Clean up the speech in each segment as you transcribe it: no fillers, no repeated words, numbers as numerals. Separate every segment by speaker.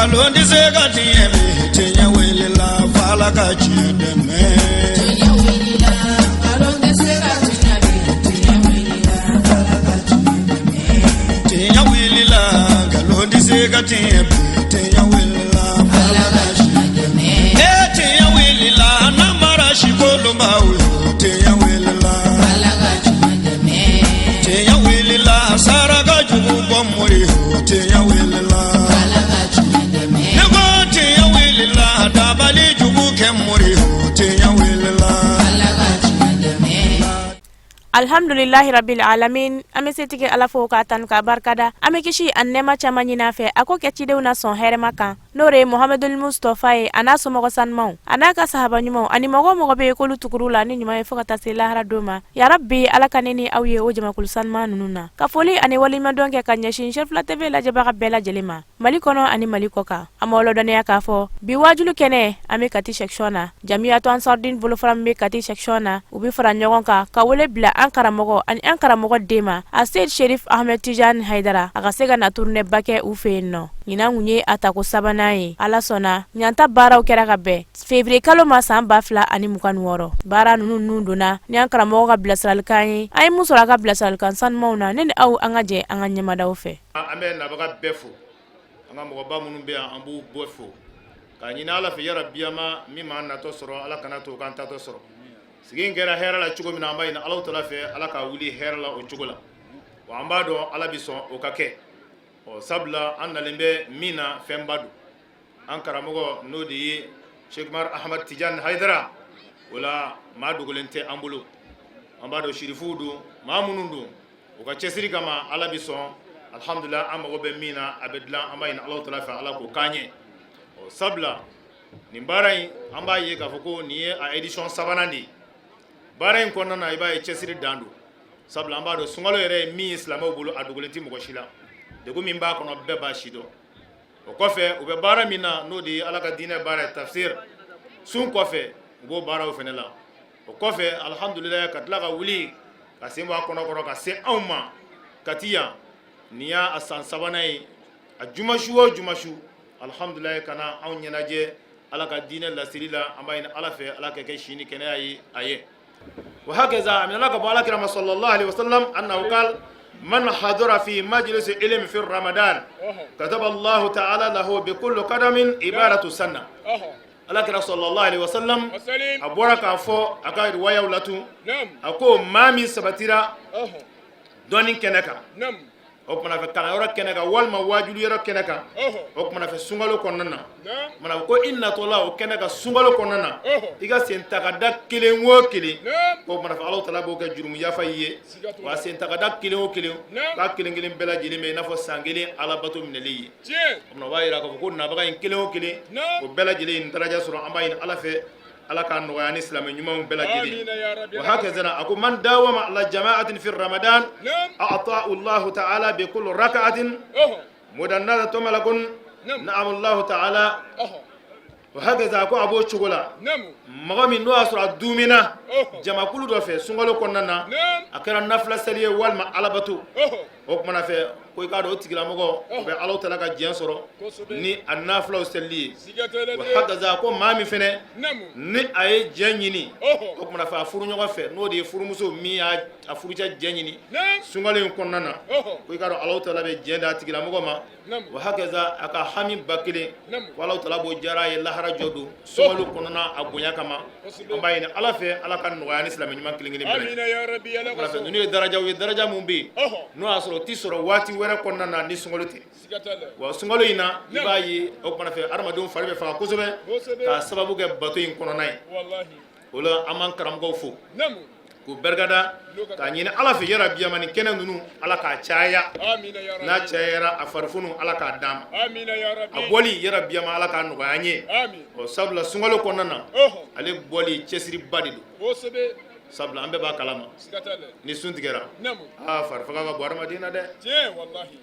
Speaker 1: Nkalon tɛ se ka tiɲɛ bi, tiɲɛ wulila f'Ala ka tiɲɛ dɛmɛ.
Speaker 2: Tiɲɛ wulila, nkalon tɛ se ka tiɲɛ bi, tiɲɛ wulila, Ala ka tiɲɛ dɛmɛ.
Speaker 1: Tiɲɛ wulila, nkalon tɛ se ka tiɲɛ bi, tiɲɛ wulila
Speaker 2: Ala ka tiɲɛ dɛmɛ.
Speaker 1: E tiɲɛ wulila, namara si kolonbaw yo, tiɲɛ wulila.
Speaker 2: Ala ka tiɲɛ dɛmɛ.
Speaker 1: Tiɲɛ wulila, saraka jugu bɔ mori yo, tiɲɛ wulila.
Speaker 2: Ala ka tiɲɛ dɛmɛ.
Speaker 1: Ne ko tiɲɛ wulila, dabali jugu kɛ mori yo, tiɲɛ wulila.
Speaker 2: Ala ka tiɲɛ dɛmɛ.
Speaker 3: Alhamdulilahi rabil alamin. An bɛ setigi Ala fo k'a tanu k'a barikada. An bɛ kisi ani nɛɛma caman ɲini a fɛ, a k'o kɛ cidenw na sɔn hɛrɛma kan, n'o de ye Muhammadul Mustafa ye, a n'a somɔgɔ sanumanw, a n'a ka sahaba ɲumanw, ani mɔgɔ o mɔgɔ bɛ yen k'olu tugur'u la ni ɲuman ye fo ka taa se lahara don ma. Yarabi, Ala ka ne ni aw ye o jamakulu sanuman ninnu na. Ka foli ani waleɲumandɔn kɛ ka ɲɛsin Cherifla TV lajɛbaga bɛɛ lajɛlen ma, Mali kɔnɔ ani Mali kɔ kan. An b'aw ladɔnniya k'a fɔ bi waajulu kɛnɛ, an bɛ Kati section na. Jamiyatu Ansardine bolofara min bɛ Kati section na, u bɛ fara ɲɔgɔn kan ka wele bila an karamɔgɔ ani an karamɔgɔ den ma, a Seyid Sherif Ahmed Tijani Hayidara, a ka se ka na tournée ba kɛ u fɛ yen nɔ. Ɲinan kun ye a tako sabanan ye. Ala sɔnna, ɲanta baaraw kɛra ka bɛn février kalo ma san 2026. Baara ninnu nun donna ni an karamɔgɔ ka bilasiralikan ye. An ye mun sɔrɔ a ka bilasiralikan sanumanw na? Ne ni aw, an ka jɛ an ka ɲɛmadaw fɛ.
Speaker 4: An bɛ nabaga bɛɛ fo, an ka mɔgɔba minnu bɛ yan, an b'u bɛɛ fo k'a ɲini Ala fɛ, yarabiyama min m'an natɔ sɔrɔ, Ala kana to k'an tatɔ sɔrɔ. Sigi in kɛra hɛrɛ la cogo min na, an b'a ɲini Ala tala fɛ, Ala ka wuli hɛrɛ la o cogo la. Wa an b'a dɔn Ala bɛ sɔn o ka kɛ. Ɔ sabula an nalen bɛ min na, fɛnba don. An karamɔgɔ, n'o de ye Cheikh Umar Ahmad Tijani Hayidara, o la maa dogolen tɛ an bolo. An b'a dɔn sirifuw don, maa minnu don, u ka cɛsiri kama Ala bɛ sɔn. Alihamudulila, an mago bɛ min na, a bɛ dilan. An b'a ɲini Ala tala fɛ, Ala k'o k'an ye. Ɔ sabula nin baara in, an b'a ye k'a fɔ ko nin ye a édition sabanan de ye. Baara in kɔnɔna na, i b'a ye cɛsiri dan don, sabula an b'a dɔn sunkalo yɛrɛ ye min ye silamɛw bolo, a dogolen tɛ mɔgɔ si la. Degun min b'a kɔnɔ, bɛɛ b'a si dɔn. O kɔfɛ, u bɛ baara min na, n'o de ye Ala ka diinɛ baara ye, tafsir, sun kɔfɛ, u b'o baaraw fana la. O kɔfɛ, alihamudulila, ka tila ka wuli ka sen bɔ a kɔnɔ kɔrɔ ka se anw ma Kati yan. Nin y'a a san sabanan ye, a jumasu o jumasu, alihamudulila, ka na anw ɲɛnajɛ Ala ka diinɛ laseli la. An b'a ɲini Ala fɛ, Ala ka kɛ si ni kɛnɛya ye a ye. Wa hakaza, a minɛla ka bɔ Ala kira ma sallallahu alaihi wasallam annahu qala man hadara fi majlis ilm fi ramadan kataba Allah ta'ala lahu bi kulli qadamin ibadatu sanna. Ala kira sallallahu alaihi wasallam a bɔra k'a fɔ a ka riwayaw la tun, a ko maa min sabatira dɔnni kɛnɛ kan, o kumana fɛ kalanyɔrɔ kɛnɛ kan walima wajulu yɔrɔ kɛnɛ kan, o kumana fɛ sunkalo kɔnɔna na, kumana ko i natɔla o kɛnɛ kan sunkalo kɔnɔna na, i ka sen tagada kelen o kelen, o kumana fɛ Alahu taala b'o kɛ jurumu yafa i ye. Wa sen tagada kelen o kelen, k'a kelen kelen bɛɛ lajɛlen bɛ i n'a fɔ san kelen alabato minɛli ye. O b'a jira k'a fɔ ko nabaga in kelen o kelen, o bɛɛ lajɛlen ye nin daraja sɔrɔ. An b'a ɲini Ala fɛ, Ala k'a nɔgɔya ni silamɛ ɲumanw bɛɛ lajɛlen. Wa hakaza, a ko man dawama ala jama'atin fi ramadan a'ta'u Allahu ta'ala bi kulli raka'atin mudannadatu malakun na'am Allahu ta'ala. Wa hakaza, a ko a b'o cogo la, mɔgɔ min n'o y'a sɔrɔ a dumina jamakulu dɔ fɛ sunkalo kɔnɔna na, a kɛra nafila seli ye walima alabato, o kumana fɛ ko i k'a dɔn o tigilamɔgɔ o bɛ Alahu taala ka diɲɛ sɔrɔ ni a nafilaw selili ye. Wa hakaza, ko maa min fɛnɛ ni a ye diɲɛ ɲini, o kumana fɛ a furuɲɔgɔn fɛ, n'o de ye furumuso min y'a a furucɛ diɲɛ ɲini sunkalo in kɔnɔna na, ko i k'a dɔn Alahu taala bɛ diɲɛ d'a tigilamɔgɔ ma. Wa hakaza, a ka hami 1000, ko Alahu taala b'o jara a ye lahara jɔ don sunkalo kɔnɔna a bonya kama. An b'a ɲini Ala fɛ, Ala ka nɔgɔya ni silamɛ ɲuman kelen kelen bɛɛ ye. Ninnu ye darajaw ye, daraja mun bɛ yen n'o y'a sɔrɔ o tɛ sɔrɔ waati wɛrɛ kɔnɔna na ni sunkalo tɛ. Wa sunkalo in na, i b'a ye o kumana fɛ adamadenw fari bɛ faga kosɛbɛ k'a sababu kɛ bato in kɔnɔna ye. O la, an b'an karamɔgɔw fo k'u barikada k'a ɲini Ala fɛ, yarabiyama nin kɛnɛ ninnu, Ala k'a caya. N'a cayara, a farifunu Ala k'a d'an ma, a bɔli, yarabiyama, Ala k'a nɔgɔya an ye. Ɔ sabula sunkalo kɔnɔna na, ale bɔli cɛsiriba de don, sabula an bɛɛ b'a kalama ni sun tigɛra, aa, farifaga ka bon adamaden na dɛ.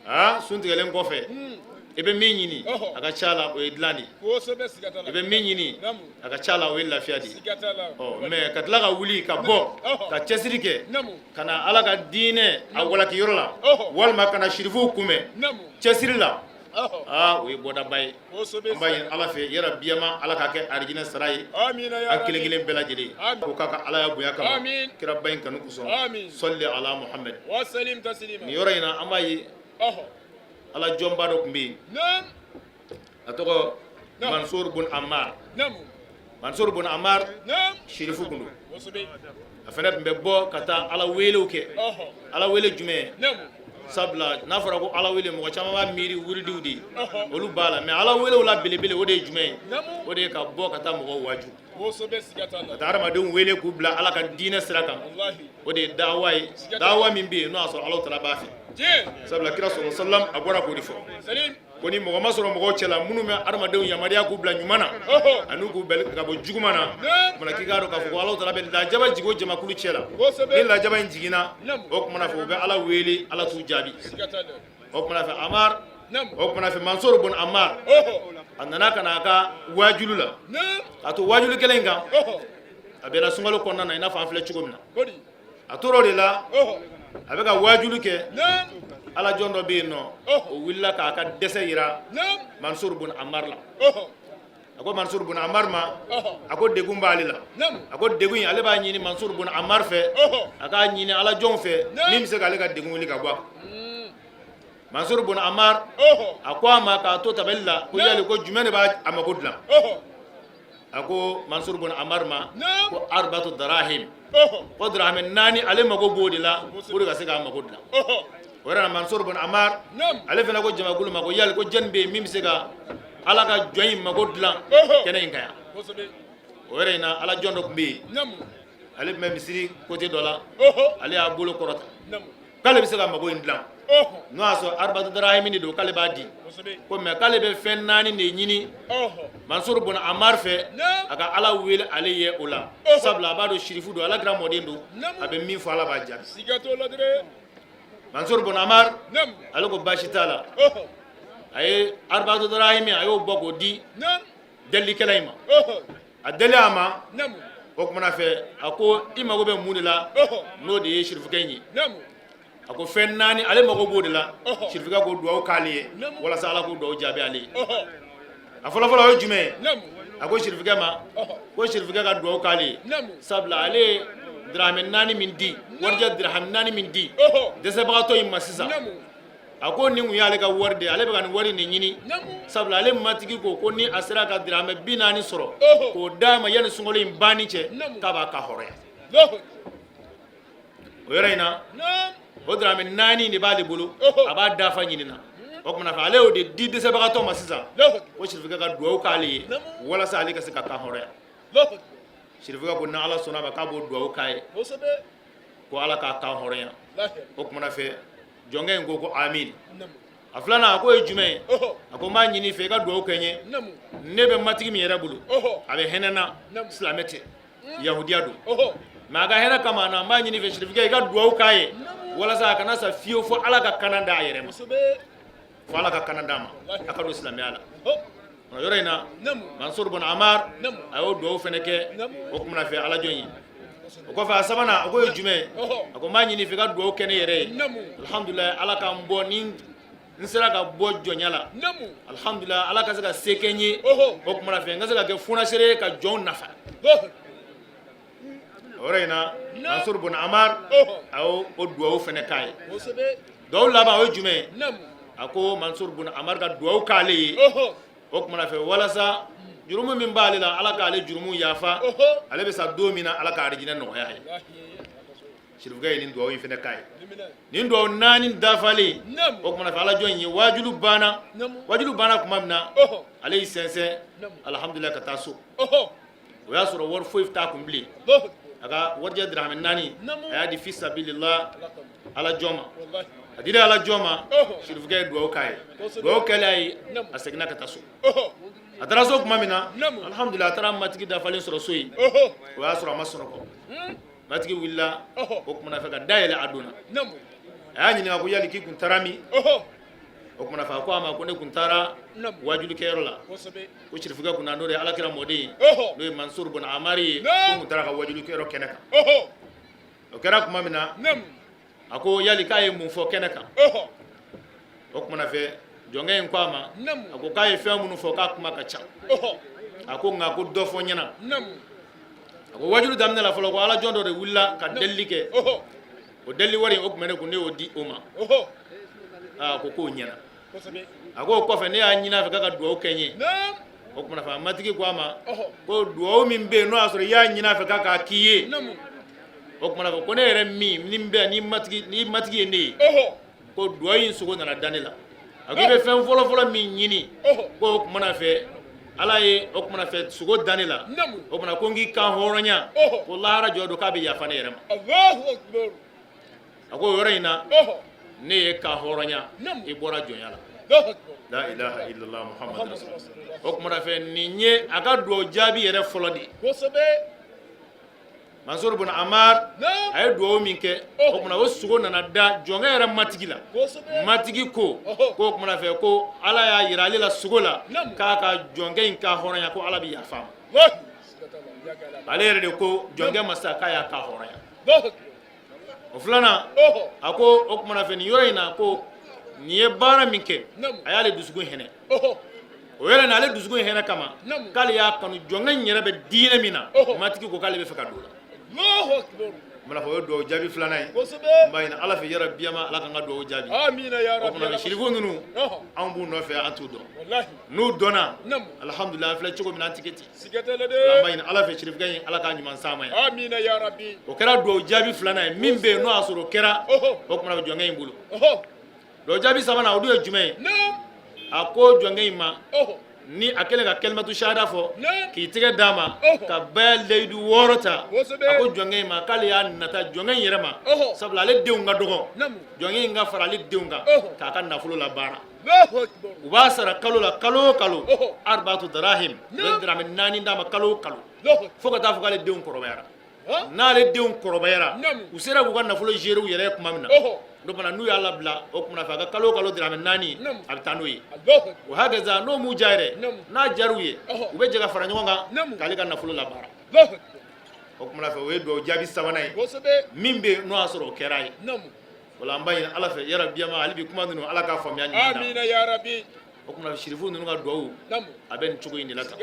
Speaker 4: Aa, sun tigɛlen kɔfɛ, i bɛ min ɲini, a ka ca la, o ye dilan de ye. I bɛ min ɲini, a ka ca la, o ye lafiya de ye. Ɔ mais ka tila ka wuli ka bɔ ka cɛsiri kɛ ka na Ala ka diinɛ a walakiyɔrɔ la, walima ka na sirifuw kunbɛn cɛsiri la. Aa, o ye bɔdaba ye. An b'a ɲini Ala fɛ yarabiyama, Ala k'a kɛ arijinɛ sara ye an kelen kelen bɛɛ lajɛlen ko k'a ka Ala ya bonya kama, kiraba in kanu kosɔn. Sɔli ala Muhamɛd. Nin yɔrɔ in na, an b'a ye Ala jɔnba dɔ tun bɛ yen, a tɔgɔ Mansur bun Amar. Mansur bun Amar, sirifu tun don. A fana tun bɛ bɔ ka taa Ala welew kɛ. Ala wele jumɛn? Sabula n'a fɔra ko Ala wele, mɔgɔ caman b'a miiri wuridiw de ye, olu b'a la. Mais Ala welew la belebele, o de ye jumɛn ye? O de ye ka bɔ ka taa mɔgɔw waaju, ka taa hadamadenw wele k'u bila Ala ka diinɛ sira kan. O de ye dawa ye, dawa min bɛ yen n'o y'a sɔrɔ Ala taala b'a fɛ. Sabula kira sɔrɔ salam, a bɔra k'o de fɔ ko ni mɔgɔ ma sɔrɔ mɔgɔw cɛla minnu bɛ hadamadenw yamaruya k'u bila ɲuman na ani k'u bali ka bɔ juguman na, o k'i k'a dɔn k'a fɔ ko Ala taala bɛ lajaba jigin o jamakulu cɛ la. Ni lajaba in jiginna, o kumana fɛ u bɛ Ala wele, Ala t'u jaabi. O kumana fɛ Amar, o kumana fɛ Mansur bun Amar, a nana ka na a ka waajulu la. K'a to waajulu kelen in kan, a bɛnna sunkalo kɔnɔna na, i n'a fɔ an filɛ cogo min na. A tora o de la, a bɛ ka waajulu kɛ. Ala jɔn dɔ bɛ yen nɔ, o wulila k'a ka dɛsɛ yira Mansur bun Amar la. A ko Mansur bun Amar ma, a ko degun b'ale la. A ko degun in, ale b'a ɲini Mansur bun Amar fɛ, a k'a ɲini Ala jɔnw fɛ min bɛ se k'ale ka degun wuli ka bɔ a kan. Mansur bun Amar, a ko a ma k'a to tabali la ko yali ko jumɛn de b'a a mako dilan? A ko Mansur bun Amar ma ko arbatu darahim, ko dirahami 4, ale mako b'o de la pour ka se k'a mako dilan. O yɛrɛ la, Mansur bun Amar, ale fana ko jamakulu ma ko yali ko jɔni bɛ yen min bɛ se ka Ala ka jɔn in mako dilan kɛnɛ in kan yan? O yɛrɛ in na, Ala jɔn dɔ tun bɛ yen, ale tun bɛ misiri côté dɔ la. Ale y'a bolo kɔrɔta k'ale bɛ se ka mago in dilan, n'o y'a sɔrɔ arbatu darahimi de don, k'ale b'a di ko, mais k'ale bɛ fɛn 4 de ɲini Mansur bun Amar fɛ, a ka Ala wele ale ye o la, sabula a b'a dɔn sirifu don, Ala kira mɔden don, a bɛ min fɔ, Ala b'a jaabi. Mansur bun Amar, ale ko baasi t'a la. A ye arbatu darahimi, a y'o bɔ k'o di delilikɛla in ma. A deli a ma, o kumana fɛ, a ko i mago bɛ mun de la? N'o de ye sirifukɛ in ye. A ko fɛn 4, ale mago b'o de la, sirifukɛ k'o dugawu k'ale ye walasa Ala k'o dugawu jaabi ale ye. A fɔlɔfɔlɔ, o ye jumɛn ye? A ko sirifukɛ ma ko sirifukɛ ka dugawu k'ale ye, sabula ale ye dirahami 4 min di, warijɛ dirahami 4 min di dɛsɛbagatɔ in ma sisan, a ko nin kun y'ale ka wari de ye. Ale bɛ ka nin wari nin ɲini, sabula ale matigi ko ko ni a sera ka diramɛ 40 sɔrɔ k'o d'a ma yanni sunkalo in banni cɛ, k'a b'a ka hɔrɔnya. O yɔrɔ in na, o diramɛ 4 de b'ale bolo, a b'a dafa ɲini na. O kumana fɛ, ale y'o de di dɛsɛbagatɔ ma sisan, ko sirifukɛ ka dugawu k'ale ye walasa ale ka se ka kan hɔrɔnya. Sirifukɛ ko n'Ala sɔnna a ma, k'a b'o dugawu k'a ye, ko Ala k'a kan hɔrɔnya. O kumana fɛ, jɔnkɛ in ko ko amin. A filanan, a ko ye jumɛn ye? A ko n b'a ɲini i fɛ, i ka dugawu kɛ n ye. Ne bɛ matigi min yɛrɛ bolo, a bɛ hinɛ n na, silamɛ tɛ, yahudiya don, mais a ka hinɛ kama na, n b'a ɲini i fɛ, sirifukɛ, i ka dugawu k'a ye walasa a kana sa fiyewu fo Ala ka kana d'a yɛrɛ ma, fo Ala ka kana d'a ma, a ka don silamɛya la. O yɔrɔ in na, Mansur bun Amar, a y'o dugawu fana kɛ. O kumana fɛ, Ala jɔn ye. O kɔfɛ, a sabanan, a ko ye jumɛn ye? A ko n b'a ɲini i fɛ, i ka dugawu kɛ ne yɛrɛ ye, alhamdulilayi, Ala ka n bɔ ni n sera ka bɔ jɔnya la, alhamdulilayi, Ala ka se ka se kɛ n ye. O kumana fɛ, n ka se ka kɛ funasere ye ka jɔnw nafa. O yɔrɔ in na, Mansur bun Amar, a y'o o dugawu fana k'a ye. Dugawu laban, o ye jumɛn ye? A ko Mansur bun Amar ka dugawu k'ale ye, o kumana fɛ, walasa jurumu min b'ale la, Ala k'ale jurumu yafa, ale bɛ sa don min na, Ala ka arijinɛ nɔgɔya ye. Sirifukɛ ye nin dugawu in fana k'a ye. Nin dugawu 4 dafalen, o kumana fɛ, Ala jɔn in ye waajulu banna. Waajulu banna tuma min na, ale y'i sɛnsɛn, alhamdulilayi, ka taa so. O y'a sɔrɔ wari foyi t'a kun bilen. A ka warijɛ dirahami 4, a y'a di fi sabilillah Ala jɔn ma. A dira Ala jɔn ma, sirifukɛ ye dugawu k'a ye. Dugawu kɛlen a ye, a seginna ka taa so. A taara so tuma min na, alhamdulilah, a taara matigi dafalen sɔrɔ so yen. O y'a sɔrɔ a ma sunɔgɔ. Matigi wulila, o kumana fɛ, ka da yɛlɛ, a donna. A y'a ɲininka ko yali k'i kun taara min? O kumana fɛ, a ko a ma ko ne kun taara wajulikɛyɔrɔ la, ko sirifukɛ kun na, n'o de ye Ala kira mɔden ye, n'o ye Mansur bun Amari ye, ko kun taara ka wajulikɛyɔrɔ kɛnɛ kan. O kɛra tuma min na, a ko yali k'a ye mun fɔ kɛnɛ kan? O kumana fɛ, Jɔnkɛ in ko a ma, a ko k'a ye fɛn minnu fɔ k'a kuma ka ca. A ko nka ko dɔ fɔ n ɲɛna. A ko wajulu daminɛ la fɔlɔ, ko ala jɔn dɔ de wulila ka delili kɛ, o delili wari o tun bɛ ne kun, ne y'o di o ma. Aa, ko k'o ɲɛna. A ko o kɔfɛ, ne y'a ɲini a fɛ k'a ka dugawu kɛ n ye. O tuma fɛ, a matigi ko a ma ko dugawu min bɛ yen, n'o y'a sɔrɔ i y'a ɲini a fɛ k'a k'a k'i ye, o tuma fɛ ko ne yɛrɛ min ni bɛ ni matigi ni matigi ye ne ye, ko dugawu in sogo nana da ne la. A ko i bɛ fɛn fɔlɔfɔlɔ min ɲini, ko o tuma fɛ ala ye o tuma fɛ sogo da ne la, o tuma ko n k'i kan hɔrɔnya, ko lahara jɔ don k'a bɛ yafa ne yɛrɛ ma. A ko o yɔrɔ in na, ne y'e kan hɔrɔnya, i bɔra jɔnya la. La ilaha illallah Muhammadu rasulullah. O tuma fɛ, nin ye a ka dugawu jaabi yɛrɛ fɔlɔ de ye. Mansur bun Amar, a ye dugawu min kɛ, o tuma o sogo nana da jɔnkɛ yɛrɛ matigi la. Matigi ko o tuma fɛ ko ala y'a yira ale la sogo la k'a ka jɔnkɛ in kan hɔrɔnya, ko ala bɛ yafa a ma. Ale yɛrɛ de ko jɔnkɛ ma sa k'a y'a kan hɔrɔnya. O filanan, a ko o tuma fɛ nin yɔrɔ in na, ko nin ye baara min kɛ, a y'ale dusukun hinɛ. O yɛrɛ na, ale dusukun hinɛ kama, k'ale y'a kanu jɔnkɛ in yɛrɛ bɛ diinɛ min na, matigi ko k'ale bɛ fɛ ka don o la. N fɔ o ye dugawu jaabi filanan ye. N b'a ɲini ala fɛ, yarabiyama, ala k'an ka dugawu jaabi. O tuma sirifu ninnu, anw b'u nɔfɛ, an t'u dɔn. N'u dɔnna, alihamudulila, an filɛ cogo min na, an tɛ kɛ ten. An b'a ɲini ala fɛ, sirifukɛ in, ala k'a ɲuman s'an ma yan. O kɛra dugawu jaabi filanan ye min bɛ yen, n'o y'a sɔrɔ o kɛra o tuma jɔnkɛ in bolo. Dugawu jaabi sabanan, o dun ye jumɛn ye? A ko jɔnkɛ in ma, ni a kɛlen ka kalimatu shahada fɔ, k'i tɛgɛ d'a ma ka baya layidu 6 ta, a ko jɔnkɛ in ma k'ale y'a nata jɔnkɛ in yɛrɛ ma, sabula ale denw ka dɔgɔ, jɔnkɛ in ka fara ale denw kan k'a ka nafolo labaara. U b'a sara kalo la, kalo o kalo, arbatu darahim, u bɛ diramɛ 4 d'a ma kalo o kalo, fo ka taa fɔ k'ale denw kɔrɔbayara. N'ale denw kɔrɔbayara, u sera k'u ka nafolo gérer u yɛrɛ ye tuma min na, o tuma n'u y'a labila, o tuma fɛ a ka kalo o kalo diramɛ 4, a bɛ taa n'o ye. O hakaza, n'o m'u diya yɛrɛ, n'a diyar'u ye, u bɛ jɛ ka fara ɲɔgɔn kan k'ale ka nafolo labaara. O tuma fɛ, o ye dugawu jaabi sabanan ye min bɛ yen, n'o y'a sɔrɔ o kɛra ye. O la an b'a ɲini ala fɛ, yarabiyama, hali bi kuma ninnu, ala k'a faamuya ɲuman d'an ma.
Speaker 5: Amina ya rabi.
Speaker 4: O tuma sirifu ninnu ka dugawu, a bɛ nin cogo in de la tan,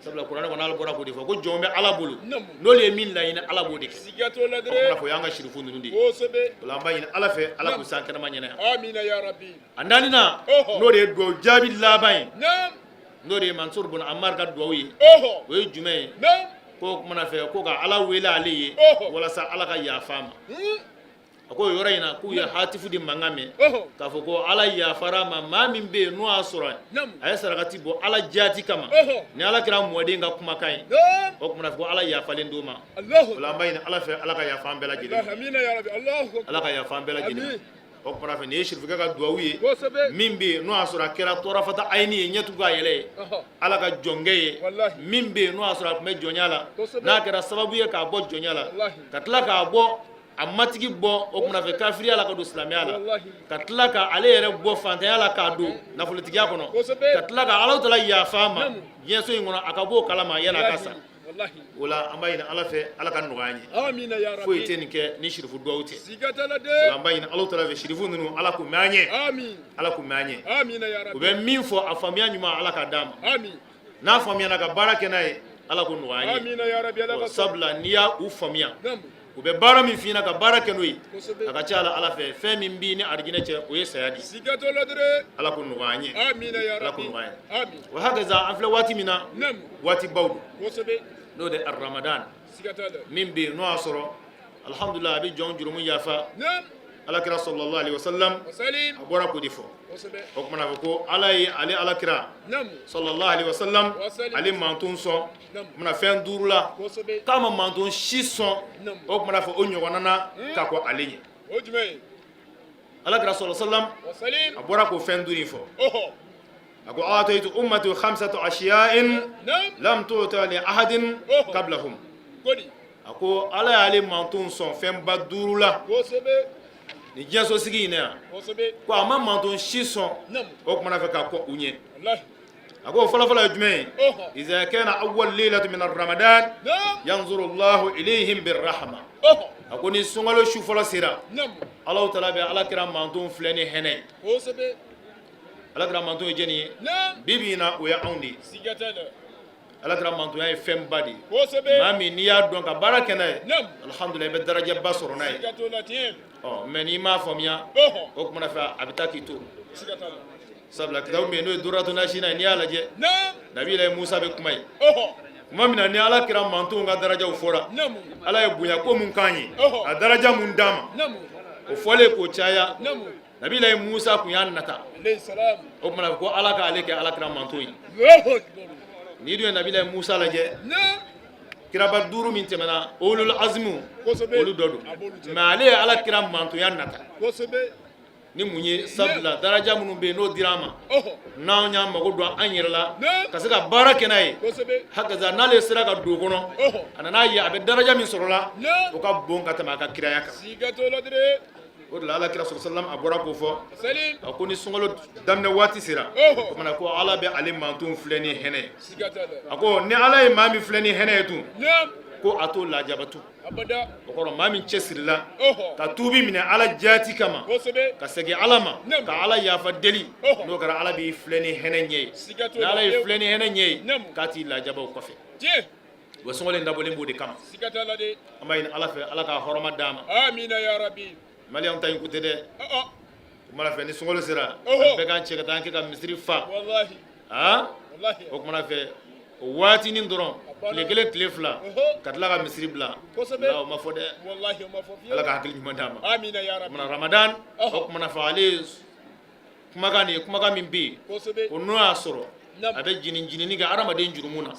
Speaker 4: sabula kuranɛ kɔnɔ, ala bɔra k'o de fɔ ko jɔn bɛ ala bolo, n'olu ye min laɲini, ala b'o de kɛ. O tuma fɔ o y'an ka sirifu ninnu de ye. O la an b'a ɲini ala fɛ, ala k'u san kɛnɛma ɲɛna yan.
Speaker 5: Amina ya rabi.
Speaker 4: A naaninan, n'o de ye dugawu jaabi laban ye, n'o de ye Mansur bun Amar ka dugawu ye, o ye jumɛn ye? Ko o kumana fɛ, ko ka ala wele ale ye walasa ala ka yafa a ma. A ko o yɔrɔ in na, k'u ye hatifu de mankan mɛn k'a fɔ ko ala yafara a ma. Maa min bɛ yen, n'o y'a sɔrɔ a ye sarakati bɔ ala jaati kama, ni ala kira mɔden ka kumakan ye, o kumana fɛ ko ala yafalen d'o ma. O la an b'a ɲini ala fɛ, ala ka yafa an bɛɛ lajɛlen ma, ala ka yafa an bɛɛ lajɛlen ma. O kumana fɛ, nin ye sirifukɛ ka dugawu ye min bɛ yen, n'o y'a sɔrɔ a kɛra tɔrɔfata ayini ye, ɲɛtugu k'a yɛlɛ ye, ala ka jɔnkɛ ye min bɛ yen, n'o y'a sɔrɔ a tun bɛ jɔnya la, n'a kɛra sababu ye k'a bɔ jɔnya la, ka tila k'a bɔ a matigi bɔ o kumana fɛ kafiriya la ka don silamɛya la, ka tila ka ale yɛrɛ bɔ fantanya la k'a don nafolotigiya kɔnɔ, ka tila ka Alahu taala yafa a ma diɲɛso in kɔnɔ, a ka bɔ o kalama yanni a ka sa. O la an b'a ɲini ala fɛ, ala ka nɔgɔya an ye. Foyi tɛ nin kɛ ni sirifu dugawu tɛ. O la an b'a ɲini Alahu taala fɛ, sirifu ninnu, ala k'u mɛn an ɲɛ, ala k'u mɛn an ɲɛ. U bɛ min fɔ, a faamuya ɲuman, ala k'a d'an ma. N'a faamuyana ka baara kɛ n'a ye, ala k'o nɔgɔya an ye. Sabula n'i y'a u faamuya, u bɛ baara min f'i ɲɛna ka baara kɛ n'o ye, a ka ca la ala fɛ, fɛn min b'i ni arijinɛ cɛ, o ye saya de ye. Ala k'o nɔgɔya an ye, ala k'o nɔgɔya an ye. Wa hakaza, an filɛ waati min na, waati baw don, n'o de ramadan min bɛ yen, n'o y'a sɔrɔ alhamdulillah, a bɛ jɔn jurumu yafa. Alakira sallallahu alaihi wasallam, a bɔra k'o de fɔ. O kumana fɔ ko ala ye ale alakira sallallahu alaihi wasallam, ale manton sɔn kumana fɛn duuru la, k'a ma manton si sɔn o kumana fɔ o ɲɔgɔnna na ka kɔn ale ɲɛ. Alakira sallallahu alaihi wasallam, a bɔra k'o fɛn duuru in fɔ. A ko ataitu ummati khamsatu ashiya'in lam tu'ta li ahadin qablahum. A ko ala y'ale manton sɔn fɛnba duuru la ni diɲɛso sigi in na yan, ko a ma manton si sɔn o kumana fɛ ka kɔn u ɲɛ. A ko fɔlɔfɔlɔ ye jumɛn ye? Iza kana awwal laylati min ramadan yanzuru Allahu ilayhim birrahma. A ko ni sunkalo su fɔlɔ sera, Alahu taala bɛ ala kira manton filɛ ni hɛnɛ ye. Ala kira manton ye jɛni ye? Bi bi in na, o ye anw de ye. Ala kira mantonya ye fɛnba de ye. Maa min n'i y'a dɔn ka baara kɛ n'a ye, alhamdulilayi, i bɛ darajaba sɔrɔ n'a ye. Ɔ mɛ n'i m'a faamuya, o kumana fɛ a bɛ taa k'i to. Sabula kitabu min n'o ye Duratu Nasina ye, n'i y'a lajɛ, Nabilayi Musa bɛ kuma ye tuma min na ni Ala kira mantonw ka darajaw fɔra, Ala ye bonya ko mun k'an ye, a daraja mun d'an ma, o fɔlen k'o caya, Nabilayi Musa tun y'a nata o kumana ko Ala k'ale kɛ Ala kira manton ye. N'i dun ye Nabilayi Musa lajɛ, kiraba duuru min tɛmɛna, ulul azmu, olu dɔ don, mɛ ale ye Ala kira mantonya nata ni mun ye? Sabula daraja minnu bɛ yen n'o dira an ma, n'anw y'an mago don an yɛrɛ la ka se ka baara kɛ n'a ye, hakaza n'ale sera ka don o kɔnɔ, a nan'a ye a bɛ daraja min sɔrɔ la, o ka bon ka tɛmɛ a ka kiraya kan. O de la Ala kira sɔrɔ a bɔra k'o fɔ, a ko ni sunkalo daminɛ waati sera, o kumana ko Ala bɛ ale manton filɛ ni hɛnɛ ye. A ko ni Ala ye maa min filɛ ni hɛnɛ ye tun, ko a t'o lajaba tun. O kɔrɔ, maa min cɛsirila ka tuubi minɛ Ala jaati kama, ka segin Ala ma, ka Ala yafa deli, n'o kɛra, Ala b'i filɛ ni hɛnɛ ɲɛ ye. Ni Ala y'i filɛ ni hɛnɛ ɲɛ ye, k'a t'i lajaba o kɔfɛ. Wa sunkalo in dabɔlen b'o de kama. An b'a ɲini Ala fɛ, Ala ka hɔrɔma d'an ma. Maliyɛnw ta in ko tɛ dɛ. O kumana fɛ ni sunkalo sera, bɛɛ k'an cɛ ka taa an kɛ ka misiri fa. Aa, o kumana fɛ o waatinin dɔrɔn, tile kelen, tile fila, ka tila ka misiri bila, o ma fɔ dɛ. Ala ka hakili ɲuman d'an ma. O kumana Ramadan, o kumana fɛ ale ye kumakan de ye, kumakan min bɛ yen ko n'o y'a sɔrɔ a bɛ jini jinini kɛ hadamaden jurumu na,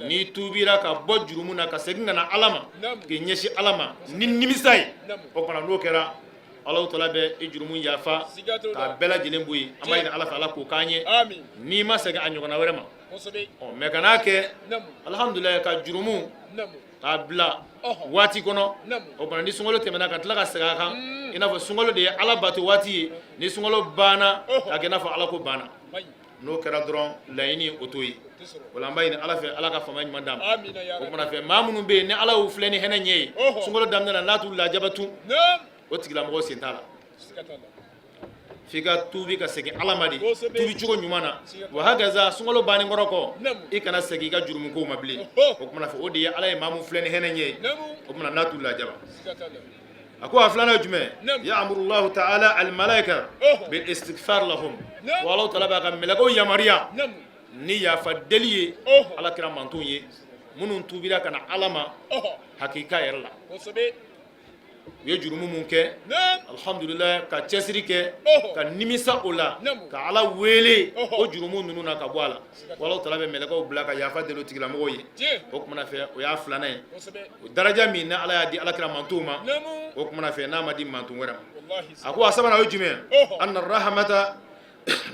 Speaker 4: n'i tuubira ka bɔ jurumu na ka segin ka na Ala ma, k'i ɲɛsin Ala ma ni nimisa ye, o kumana n'o kɛra, Alahu taala bɛ i jurumu yafa k'a bɛɛ lajɛlen bɔ yen. An b'a ɲini Ala fɛ, Ala k'o k'an ye, n'i ma segin a ɲɔgɔnna wɛrɛ ma. Ɔ mɛ kan'a kɛ, alhamdulilayi, ka jurumu k'a bila waati kɔnɔ, o kumana ni sunkalo tɛmɛna ka tila ka segin a kan, i n'a fɔ sunkalo de ye Ala bato waati ye, ni sunkalo banna ka kɛ i n'a fɔ Ala ko banna, n'o kɛra dɔrɔn, laɲini o t'o ye. O la an b'a ɲini Ala fɛ, Ala ka faamuya ɲuman d'an ma. O kumana fɛ maa minnu bɛ yen ni Ala y'u filɛ ni hɛnɛ ɲɛ ye sunkalo daminɛ na, n'a t'u lajaba tun, o tigilamɔgɔ sen t'a la. F'i ka tuubi ka segin Ala ma de, tuubi cogo ɲuman na. Wa hakaza sunkalo bannen kɔrɔ kɔ, i kana segin i ka jurumu kow ma bilen. O kumana fɛ o de ye Ala ye maa min filɛ ni hɛnɛ ɲɛ ye, o kumana n'a t'u lajaba. A ko a filanan ye jumɛn? Ya'murullahu ta'ala al-malaika bil istighfar lahum. Wa Alahu taala b'a ka mɛlɛkɛw yamaruya ni yafa deli ye Ala kira mantonw ye minnu tuubira ka na Ala ma hakika yɛrɛ la. U ye jurumu mun kɛ, alhamdulillah, ka cɛsiri kɛ ka nimisa o la, ka Ala wele o jurumu ninnu na ka bɔ a la, Alahu taala bɛ mɛlɛkɛw bila ka yafa deli o tigilamɔgɔw ye. O kumana fɛ o y'a filanan ye. O daraja min ni Ala y'a di Ala kira mantonw ma, o kumana fɛ n'a ma di manton wɛrɛ ma. A ko a sabanan o ye jumɛn? Anna rahamata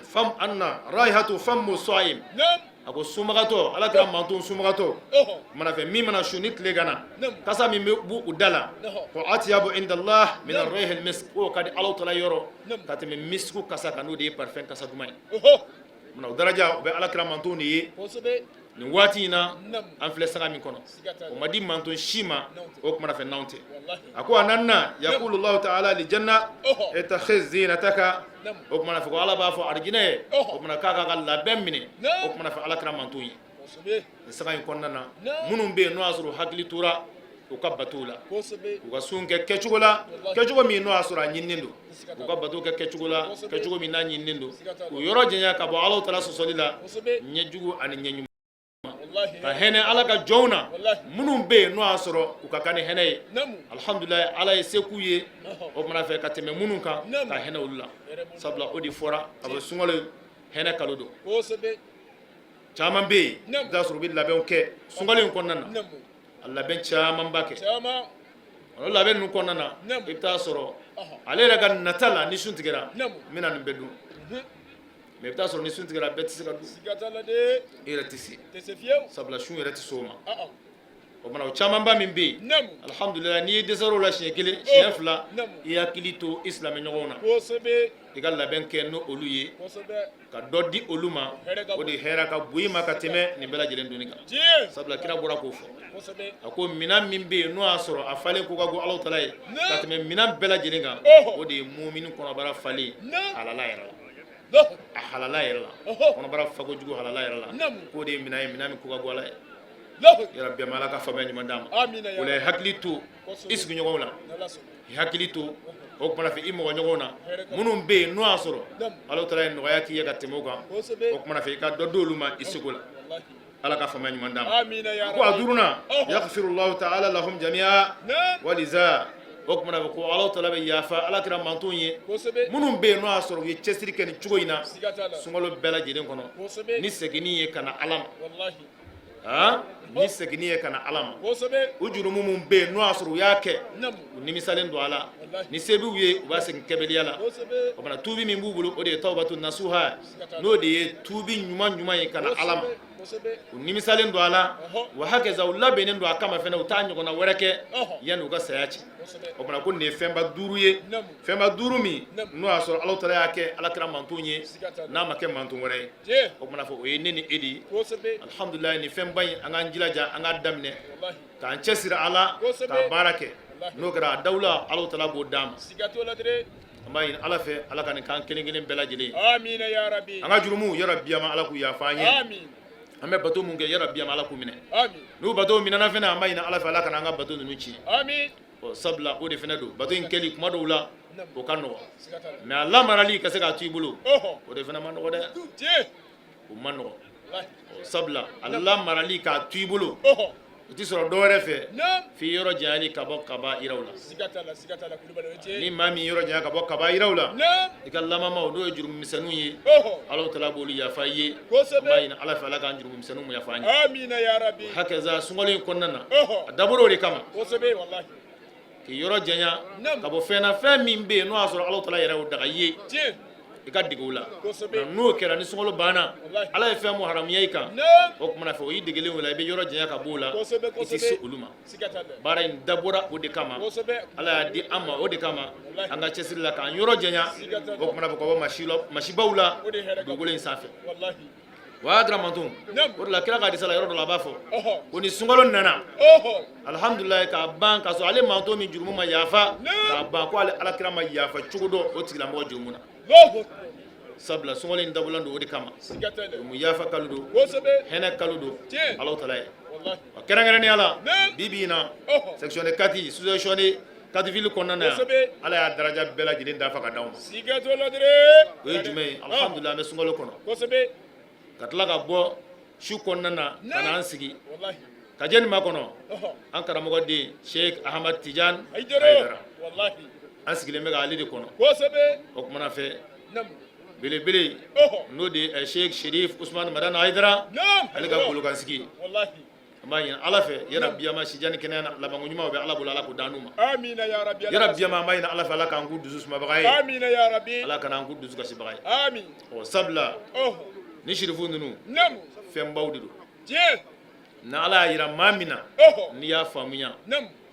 Speaker 4: fam anna raihatu famu sa'im. A ko sunbagatɔ, Ala kira manton sunbagatɔ mana fɛ min mana sun ni tile ganna, kasa min bɛ b'u u da la, ko atyabu indallah min ar-rihil misk, k'o ka di Alahu taala yɔrɔ ka tɛmɛ misiku kasa kan, n'o de ye parfum kasa duman ye. O daraja o bɛ Ala kira mantonw de ye nin waati in na an filɛ saga min kɔnɔ. O ma di manton si ma, o kumana fɛ n'anw tɛ. A ko a naaninan, yaqulu Allahu ta'ala li janna ittakhiz zinataka. O kumana fɛ ko Ala b'a fɔ arijinɛ ye, o kumana k'a k'a ka labɛn minɛ, o kumana fɛ Ala kira manton ye nin saga in kɔnɔna na, minnu bɛ yen n'o y'a sɔrɔ u hakili tora u ka batow la, u ka sun kɛ kɛcogo la, kɛcogo min n'o y'a sɔrɔ a ɲininen don, u ka bato kɛ kɛcogo la, kɛcogo min n'a ɲininen don, k'u yɔrɔ janya ka bɔ Alahu taala sɔsɔli la, ɲɛjugu ani ɲɛɲuman, ka hɛnɛ Ala ka jɔnw na minnu bɛ yen n'o y'a sɔrɔ u ka kan ni hɛnɛ ye. Alihamdulilayi, Ala ye se k'u ye, o kumana fɛ ka tɛmɛ minnu kan, ka hɛnɛ olu la. Sabula o de fɔra a bɛ sunkalo hɛnɛ kalo don. Caman bɛ yen, i bɛ t'a sɔrɔ u bɛ labɛnw kɛ sunkalo in kɔnɔna na, a labɛn camanba kɛ. O labɛn ninnu kɔnɔna na, i bɛ t'a sɔrɔ ale yɛrɛ ka nata la, ni sun tigɛra, n bɛna nin bɛɛ dun. Mais i bɛ t'a sɔrɔ ni sun tigɛra, bɛɛ tɛ se ka dun, i yɛrɛ tɛ se, sabula sun yɛrɛ tɛ se o ma. O kumana o camanba min bɛ yen, alihamdulilayi, n'i ye dɛsɛr'o la siɲɛ kelen, siɲɛ fila, i hakili to i silamɛ ɲɔgɔnw na, i ka labɛn kɛ n'o olu ye, ka dɔ di olu ma, o de hɛrɛ ka bon i ma ka tɛmɛ nin bɛɛ lajɛlen dunni kan. Sabula kira bɔra k'o fɔ, a ko minɛn min bɛ yen n'o y'a sɔrɔ a falen ko ka go Alahu taala ye ka tɛmɛ minɛn bɛɛ lajɛlen kan, o de ye mumini kɔnɔbara falen halala yɛrɛ la. A halala yɛrɛ la, kɔnɔbara fakojugu halala yɛrɛ la, k'o de ye minɛn ye, minɛn min ko ka go Ala ye. Yarabi ala ka faamuya ɲuman d'an ma. O la i hakili to i sigiɲɔgɔnw la, i hakili to o kumana fɛ i mɔgɔ ɲɔgɔnw na minnu bɛ yen n'o y'a sɔrɔ Ala taala ye nɔgɔya k'i ye ka tɛmɛ o kan, o kumana fɛ i ka dɔ d'olu ma i seko la. Ala ka faamuya ɲuman d'an ma. Ko a duurunan, yaghfirullahu ta'ala lahum jami'a waliza, o kumana fɛ ko Ala taala bɛ yafa ala kira mantonw ye minnu bɛ yen n'o y'a sɔrɔ u ye cɛsiri kɛ nin cogo in na sunkalo bɛɛ lajɛlen kɔnɔ, ni seginni ye ka na Ala ma, ni seginni ye ka na Ala ma. U jurumu minnu bɛ yen n'o y'a sɔrɔ u y'a kɛ, u nimisalen don a la, ni se b'u ye, u b'a segin kɛbaliya la. O fana, tuubi min b'u bolo, o de ye tawbatu nasuha, n'o de ye tuubi ɲuman ɲuman ye ka na Ala ma. U nimisalen don a la, wa hakaza, u labɛnnen don a kama fana, u t'a ɲɔgɔnna wɛrɛ kɛ yanni u ka saya cɛ. O fana, ko nin ye fɛnba duuru ye, fɛnba duuru min n'o y'a sɔrɔ Ala taala y'a kɛ ala kira manton ye, n'a ma kɛ manton wɛrɛ ye. O kumana fɔ, o ye ne ni e de ye. Alhamdulilayi, nin fɛnba in, an k'an jilaja, an k'a daminɛ k'an cɛsiri a la ka baara kɛ. N'o kɛra, a dawula, Ala taala b'o d'an ma. An b'a ɲini Ala fɛ, Ala ka nin k'an kelen kelen bɛɛ lajɛlen. An ka jurumu, yarabiyama, Ala k'u yafa an ye. An bɛ bato mun kɛ, yarabiyama, Ala k'u minɛ. N'u bato minɛna fana, an b'a ɲini Ala fɛ, Ala kana an ka bato ninnu tiɲɛ. Ɔ sabula o de fana don, bato in kɛli kuma dɔw la, o ka nɔgɔ, mais a lamarali ka se k'a to i bolo, o de fana ma nɔgɔ dɛ, o ma nɔgɔ. Sabula a lamarali k'a to i bolo, o tɛ sɔrɔ dɔ wɛrɛ fɛ f'i yɔrɔ janyali ka bɔ kabayiraw la. Ni maa min yɔrɔ janya ka bɔ kabayiraw la, i ka lamamaw, n'o ye jurumisɛnninw ye, Ala taala b'olu yafa i ye. An b'a ɲini Ala fɛ, Ala k'an jurumisɛnninw yafa an ye. Hakaza, sunkalo in kɔnɔna na, a dabɔra o de kama, k'i yɔrɔ janya ka bɔ fɛn na, fɛn min bɛ yen n'o y'a sɔrɔ Ala taala yɛrɛ y'o daga i ye, i ka dege o la. N'o kɛra, ni sunkalo banna, Ala ye fɛn mun haramuya i kan, o kumana fɛ, o y'i degelen o la, i bɛ yɔrɔ janya ka b'o la, i tɛ se olu ma. Baara in dabɔra o de kama, Ala y'a di an ma o de kama, an ka cɛsiri la k'an yɔrɔ janya, o kumana fɛ, ka bɔ masibaw la dugukolo in sanfɛ. Wa kira manton, o de la kira ka hadisa la, yɔrɔ dɔ la, a b'a fɔ ko ni sunkalo nana, alhamdulilayi, k'a ban k'a sɔrɔ ale manton min jurumu ma yafa k'a ban, ko ale ala kira ma yafa cogo dɔn o tigilamɔgɔ jurumu na. Sabula sunkalo in dabɔlen don o de kama, jurumu yafa kalo don, hɛnɛ kalo don Ala taala ye. Wa kɛrɛnkɛrɛnnenya la, bi bi in na, section de Kati, sous-section de Kati ville kɔnɔna na yan, Ala y'a daraja bɛɛ lajɛlen dafa ka d'anw ma. O ye jumɛn ye? Alhamdulilayi, an bɛ sunkalo kɔnɔ, ka tila ka bɔ su kɔnɔna na ka na an sigi ka jɛni makɔnɔ an karamɔgɔ den Sheikh Ahmad Tidiane Haidara. An sigilen bɛ k'ale de kɔnɔ. O kumana fɛ, belebele n'o de ye Sheikh Sherif Usman Madani Haidara, ale ka golokansigi, an b'a ɲini Ala fɛ, yarabiyama, sijan ni kɛnɛya na labanko ɲuman bɛ Ala bolo, Ala k'o d'an ma. Yarabiyama, an b'a ɲini Ala fɛ, Ala k'an k'u dusu sumabaga ye, Ala kana an k'u dusu kasibaga ye. Ɔ sabula ni sirifu ninnu, fɛnbaw de don. Ni Ala y'a jira maa min na, n'i y'a faamuya,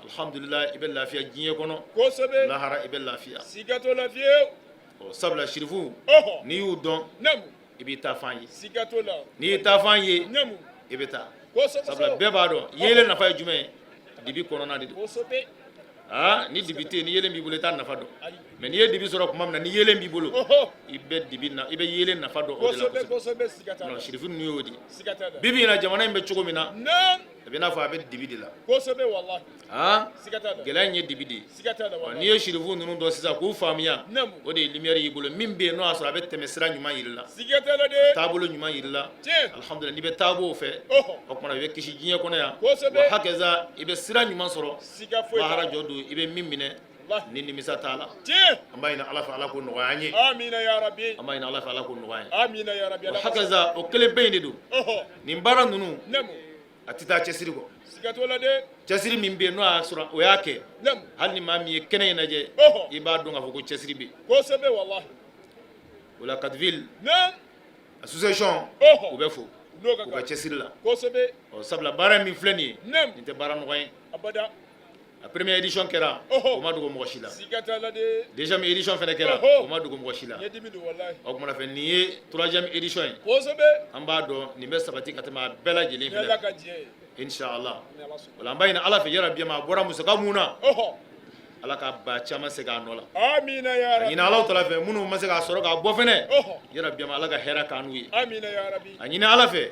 Speaker 4: alhamdulillah, i bɛ lafiya diɲɛ kɔnɔ, lahara i bɛ lafiya. Ɔ sabula sirifu, n'i y'u dɔn, i b'i taafan ye. N'i y'i taafan ye, i bɛ taa. Sabula bɛɛ b'a dɔn yeelen nafa ye jumɛn ye, dibi kɔnɔna de don. Aa, ni dibi tɛ yen, ni yeelen b'i bolo, i t'a nafa dɔn. Mais n'i ye dibi sɔrɔ tuma min na, ni yeelen b'i bolo, i bɛ dibi na, i bɛ yeelen nafa dɔn o de la kosɛbɛ. Sirifu ninnu y'o de ye. Bi bi in na, jamana in bɛ cogo min na, a bɛ n'a fɔ a bɛ dibi de la. Gɛlɛya in ye dibi de ye. N'i ye sirifu ninnu dɔn sisan k'u faamuya, o de ye lumière y'i bolo min bɛ yen n'o y'a sɔrɔ a bɛ tɛmɛ sira ɲuman yir'i la, taabolo ɲuman yir'i la. Alhamdulillah, n'i bɛ taabolo fɛ, o tuma i bɛ kisi diɲɛ kɔnɔ yan, wa hakaza, i bɛ sira ɲuman sɔrɔ lahara jɔ don, i bɛ min minɛ ni nimisa t'a la. An b'a ɲini Ala fɛ, Ala k'o nɔgɔya an ye. An b'a ɲini Ala fɛ, Ala k'o nɔgɔya an ye. Wa hakaza, o kelen bɛ yen de don. Nin baara ninnu, a tɛ taa cɛsiri kɔ. Cɛsiri min bɛ yen n'o y'a sɔrɔ o y'a kɛ, hali ni maa min ye kɛnɛ in lajɛ, i b'a dɔn k'a fɔ ko cɛsiri bɛ yen. O la, Kati ville association, u bɛ fo u ka cɛsiri la. Ɔ sabula baara min filɛ nin ye, nin tɛ baara nɔgɔ ye. A première édition kɛra, o ma dogo mɔgɔ si la. Deuxième édition fana kɛra, o ma dogo mɔgɔ si la. O kumana fɛ, nin ye troisième édition ye. An b'a dɔn nin bɛ sabati ka tɛmɛ a bɛɛ lajɛlen fana, inshallah. O la, an b'a ɲini Ala fɛ, yarabi, a bɔra musaka mun na, Ala ka ba caman segin a nɔ la.
Speaker 5: Amina ya
Speaker 4: A
Speaker 5: rabi.
Speaker 4: ɲini Alahu taala fɛ minnu ma se k'a sɔrɔ k'a bɔ fɛnɛ, yarabi Ala ka hɛrɛ k'an n'u ye.
Speaker 5: Amina ya rabi.
Speaker 4: A ɲini Ala fɛ,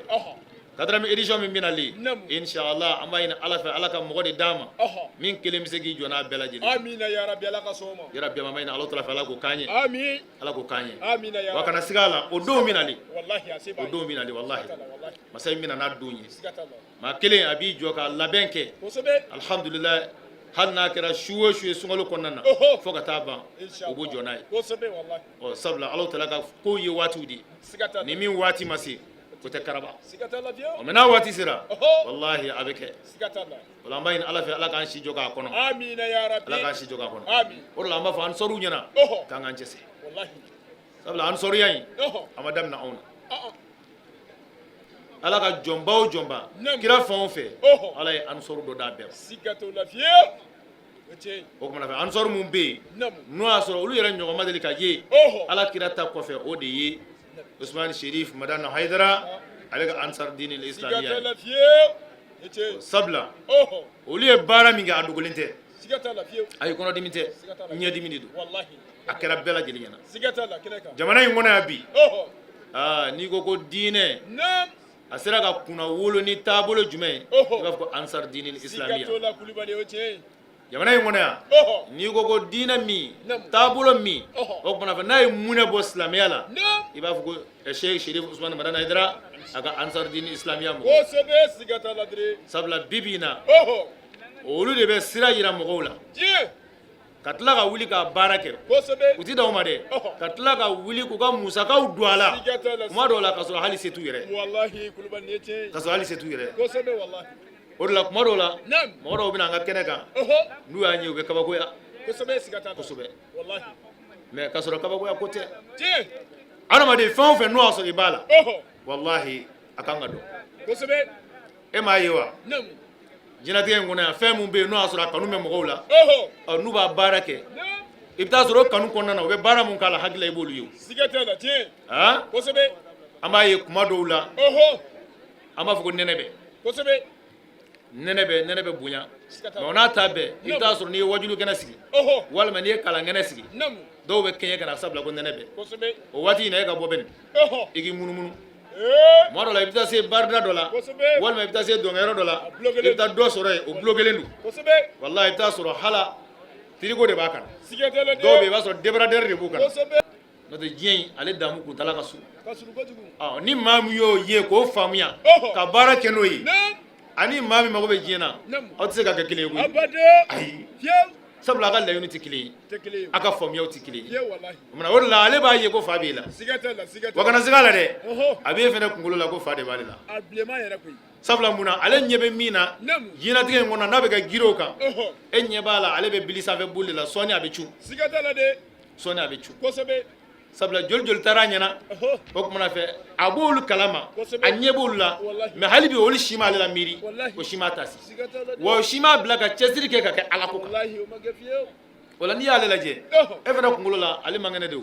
Speaker 4: quatrième édition min bɛna le,
Speaker 5: Naamu.
Speaker 4: inshallah an b'a ɲini Ala fɛ, Ala ka mɔgɔ de d'an ma min kelen bɛ se k'i jɔ n'a bɛɛ lajɛlen.
Speaker 5: Amina ya rabi, Ala ka sɔn o ma.
Speaker 4: Yarabi an b'a ɲini Alahu taala fɛ, Ala k'o k'an ye.
Speaker 5: Amin.
Speaker 4: Ala k'o k'an ye.
Speaker 5: Amina ya
Speaker 4: Wa
Speaker 5: rabi.
Speaker 4: kana siga a la, o don bɛna le.
Speaker 5: Wallahi a se b'a
Speaker 4: O
Speaker 5: ye.
Speaker 4: don bɛna le, wallahi.
Speaker 5: Siga t'a la, wallahi.
Speaker 4: Masa in bɛna n'a don ye.
Speaker 5: Siga t'a la.
Speaker 4: Maa kelen a b'i jɔ ka labɛn kɛ. Alhamdulillah, hali n'a kɛra su o su ye sunkalo kɔnɔna na, fo ka taa ban, o b'o jɔ n'a ye.
Speaker 5: Kosɛbɛ, wallahi.
Speaker 4: Ɔ sabula Alahu taala ka kow ye waatiw de ye.
Speaker 5: Siga t'a la.
Speaker 4: Ni min waati ma se, o tɛ karaba.
Speaker 5: Siga t'a la fiyewu.
Speaker 4: Ɔ mais n'a waati sera, wallahi a bɛ kɛ.
Speaker 5: Siga t'a la.
Speaker 4: O la an b'a ɲini Ala fɛ, Ala k'an si jɔ k'a kɔnɔ.
Speaker 5: Amina ya rabi.
Speaker 4: Ala k'an si jɔ k'a kɔnɔ.
Speaker 5: Amin.
Speaker 4: O de la an b'a fɔ ansɔriw ɲɛna k'an k'an cɛsiri.
Speaker 5: Wallahi.
Speaker 4: Sabula ansɔriya in, a ma daminɛ anw na. Ala ka jɔnba o jɔnba, kira fɛn o fɛ, Ala ye ansɔru dɔ d'a bɛɛ ma.
Speaker 5: Siga t'o la fiyewu. O tiɲɛ ye.
Speaker 4: O kumana fɛ ansɔru mun bɛ yen, n'o y'a sɔrɔ olu yɛrɛ ɲɔgɔn ma deli ka ye Ala kira ta kɔfɛ, o de ye Usman Sherif Madani Hayidara, ale ka ansar dini
Speaker 5: Siga
Speaker 4: islamiya
Speaker 5: t'a
Speaker 4: ye.
Speaker 5: la fiyewu. O tiɲɛ ye.
Speaker 4: Sabula olu ye baara min kɛ, a dogolen tɛ.
Speaker 5: Siga t'a la fiyewu.
Speaker 4: Ayi, kɔnɔdimi tɛ,
Speaker 5: Siga t'a la.
Speaker 4: ɲɛdimi de don.
Speaker 5: Wallahi.
Speaker 4: A kɛra bɛɛ lajɛlen ɲɛna.
Speaker 5: Siga t'a la kɛnɛ kan.
Speaker 4: Jamana in kɔnɔ yan bi, aa n'i ko ko diinɛ a sera ka kunna wolo ni taabolo jumɛn ye, i b'a fɔ ko ansar dini
Speaker 5: Siga
Speaker 4: islamiya.
Speaker 5: t'o la Kulubali, o tiɲɛ ye.
Speaker 4: Jamana in kɔnɔ yan, n'i ko ko diinɛ min, taabolo min, o kumana fɛ n'a ye munɛ bɔ silamɛya la, i b'a fɔ ko Sheikh Sherif Usman Madani Hayidara, a ka ansar dini islamiya mɔgɔ.
Speaker 5: Kosɛbɛ, siga t'a la dere.
Speaker 4: Sabula bi bi in na, olu de bɛ sira yira mɔgɔw la. Ka tila ka wuli ka baara kɛ. U ti dan o ma dɛ, ka tila ka wuli k'u ka musakaw don a la
Speaker 5: Siga t'a la.
Speaker 4: kuma dɔw la, ka sɔrɔ hali se t'u yɛrɛ.
Speaker 5: Wallahi Kulubali, nin ye tiɲɛ ye.
Speaker 4: Ka sɔrɔ hali se t'u yɛrɛ.
Speaker 5: Kosɛbɛ, wallahi.
Speaker 4: O de la kuma dɔw la, mɔgɔ dɔw bɛ na an ka kɛnɛ kan, n'u y'an ye, u bɛ kabakoya.
Speaker 5: Kosɛbɛ, siga t'a la.
Speaker 4: Kosɛbɛ.
Speaker 5: Wallahi.
Speaker 4: Mais ka sɔrɔ kabakoya ko tɛ.
Speaker 5: Tiɲɛ.
Speaker 4: Adamaden fɛn o fɛn n'o y'a sɔrɔ i b'a la, wallahi a kan ka dɔn.
Speaker 5: Kosɛbɛ.
Speaker 4: E m'a ye wa, diɲɛlatigɛ in kɔnɔ yan, fɛn min bɛ yen n'o y'a sɔrɔ a kanu bɛ mɔgɔw la, ɔ n'u b'a baara kɛ, i bɛ taa sɔrɔ o kanu kɔnɔna na, u bɛ baara mun k'a la, hakili la i b'olu ye o.
Speaker 5: Siga t'a la, tiɲɛ.
Speaker 4: Han?
Speaker 5: Kosɛbɛ.
Speaker 4: An b'a ye kuma dɔw la, an b'a fɔ ko nɛnɛ bɛ.
Speaker 5: Kosɛbɛ.
Speaker 4: Nɛnɛ bɛ bonya, mais o n'a ta bɛɛ, i bɛ taa sɔrɔ n'i ye wajulu kɛnɛ sigi, walima n'i ye kalan kɛnɛ sigi, dɔw bɛ kɛɲɛ ka na, sabula ko nɛnɛ bɛ. O waati in na, e ka bɔ bɛ nin, i k'i munumunu. Tuma dɔ la, i bɛ taa se barida dɔ la, walima i bɛ taa se dɔnkɛyɔrɔ dɔ la, i bɛ taa dɔ sɔrɔ yen, o bulokelen don. Walahi, i bɛ taa sɔrɔ hala frigo de b'a kan. Dɔw bɛ yen, i b'a sɔrɔ débardeur de b'u kan. N'o tɛ, diɲɛ in ale damu kuntala ka surun. Ɔ ni maa min y'o ye k'o faamuya ka baara kɛ n'o ye, ani maa min mago bɛ diɲɛ na, aw tɛ se ka kɛ kelen ye koyi. Ayi, sabula a ka laɲini tɛ kelen ye, a ka faamuyaw tɛ kelen ye. O o de la, ale b'a ye ko fa b'e la. Wa kana siga a la dɛ, a b'e fana kunkolo la ko fa de b'ale la. Sabula mun na? Ale ɲɛ bɛ min na diɲɛlatigɛ in kɔnɔ, n'a bɛ ka girin o kan, e ɲɛ b'a la, ale bɛ bili sanfɛ boli de la, sɔɔni a bɛ cun. Sɔɔni a bɛ cun. Sabula joli joli taara a ɲɛna, o kumana fɛ a b'olu kalama, a ɲɛ b'olu la, mais hali bi olu si m'ale la miiri, o si m'a taasi, wa o si m'a bila ka cɛsiri kɛ ka kɛ Ala ko kan. O la, n'i y'ale lajɛ, e fana kunkolo la, ale man kɛnɛ de o.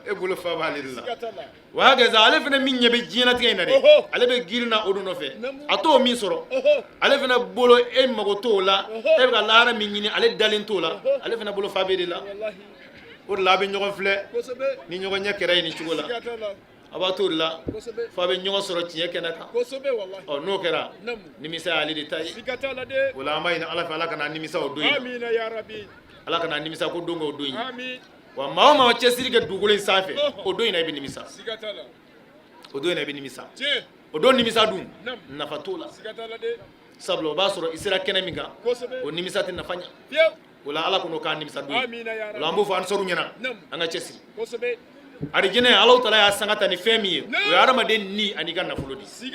Speaker 4: E bolo, fa b'ale de la. Wa hakaza, ale fana min ɲɛ bɛ diɲɛlatigɛ in na dɛ, ale bɛ girin na o de nɔfɛ, a t'o min sɔrɔ, ale fana bolo e mago t'o la, e bɛ ka lahara min ɲini, ale dalen t'o la, ale fana bolo fa b'e de la. O de la, a bɛ ɲɔgɔn filɛ ni ɲɔgɔn ɲɛ kɛra ye nin cogo la, a b'a t'o de la fo a bɛ ɲɔgɔn sɔrɔ tiɲɛ kɛnɛ kan. Ɔ n'o kɛra, nimisa y'ale de ta ye. O la, an b'a ɲini Ala fɛ, Ala kana nimisa o don in na. Ala kana nimisa ko don k'o don in. Wa maa o maa cɛsiri kɛ dugukolo in sanfɛ, o don in na i bɛ nimisa, o don in na i bɛ nimisa. O don nimisa dun, nafa t'o la, sabula o b'a sɔrɔ i sera kɛnɛ min kan, o nimisa tɛ nafa ɲɛ. O la, Ala k'o k'an nimisa don ye. O la, an b'o fɔ ansaru ɲɛna, an ka cɛsiri. Arijinɛ, Alahu taala y'a sanga ta ni fɛn min ye, o ye hadamaden ni ani ka nafolo de ye.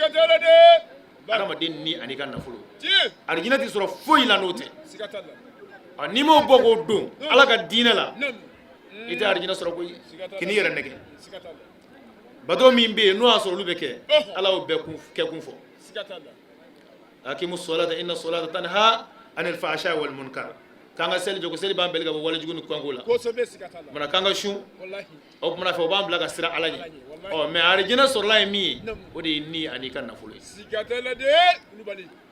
Speaker 4: Hadamaden ni ani ka nafolo, arijinɛ tɛ sɔrɔ foyi la n'o tɛ. N'i m'o bɔ k'o don Ala ka diinɛ la, i tɛ arijinɛ sɔrɔ koyi. K'i yɛrɛ nɛgɛ bato min bɛ yen, n'o y'a sɔrɔ olu bɛ kɛ, Ala y'o bɛɛ kɛkun fɔ. Akimu solata inna solata tanha anil fahsha wal munkar. K'an ka seli jɔ, ko seli b'an bali ka bɔ walejugu ni kanko la. Mana k'an ka sun, o kumana fɛ o b'an bila ka siran Ala ɲɛ. Ɔ mais arijinɛ sɔrɔla ye min ye, o de ye ni ani ka nafolo ye.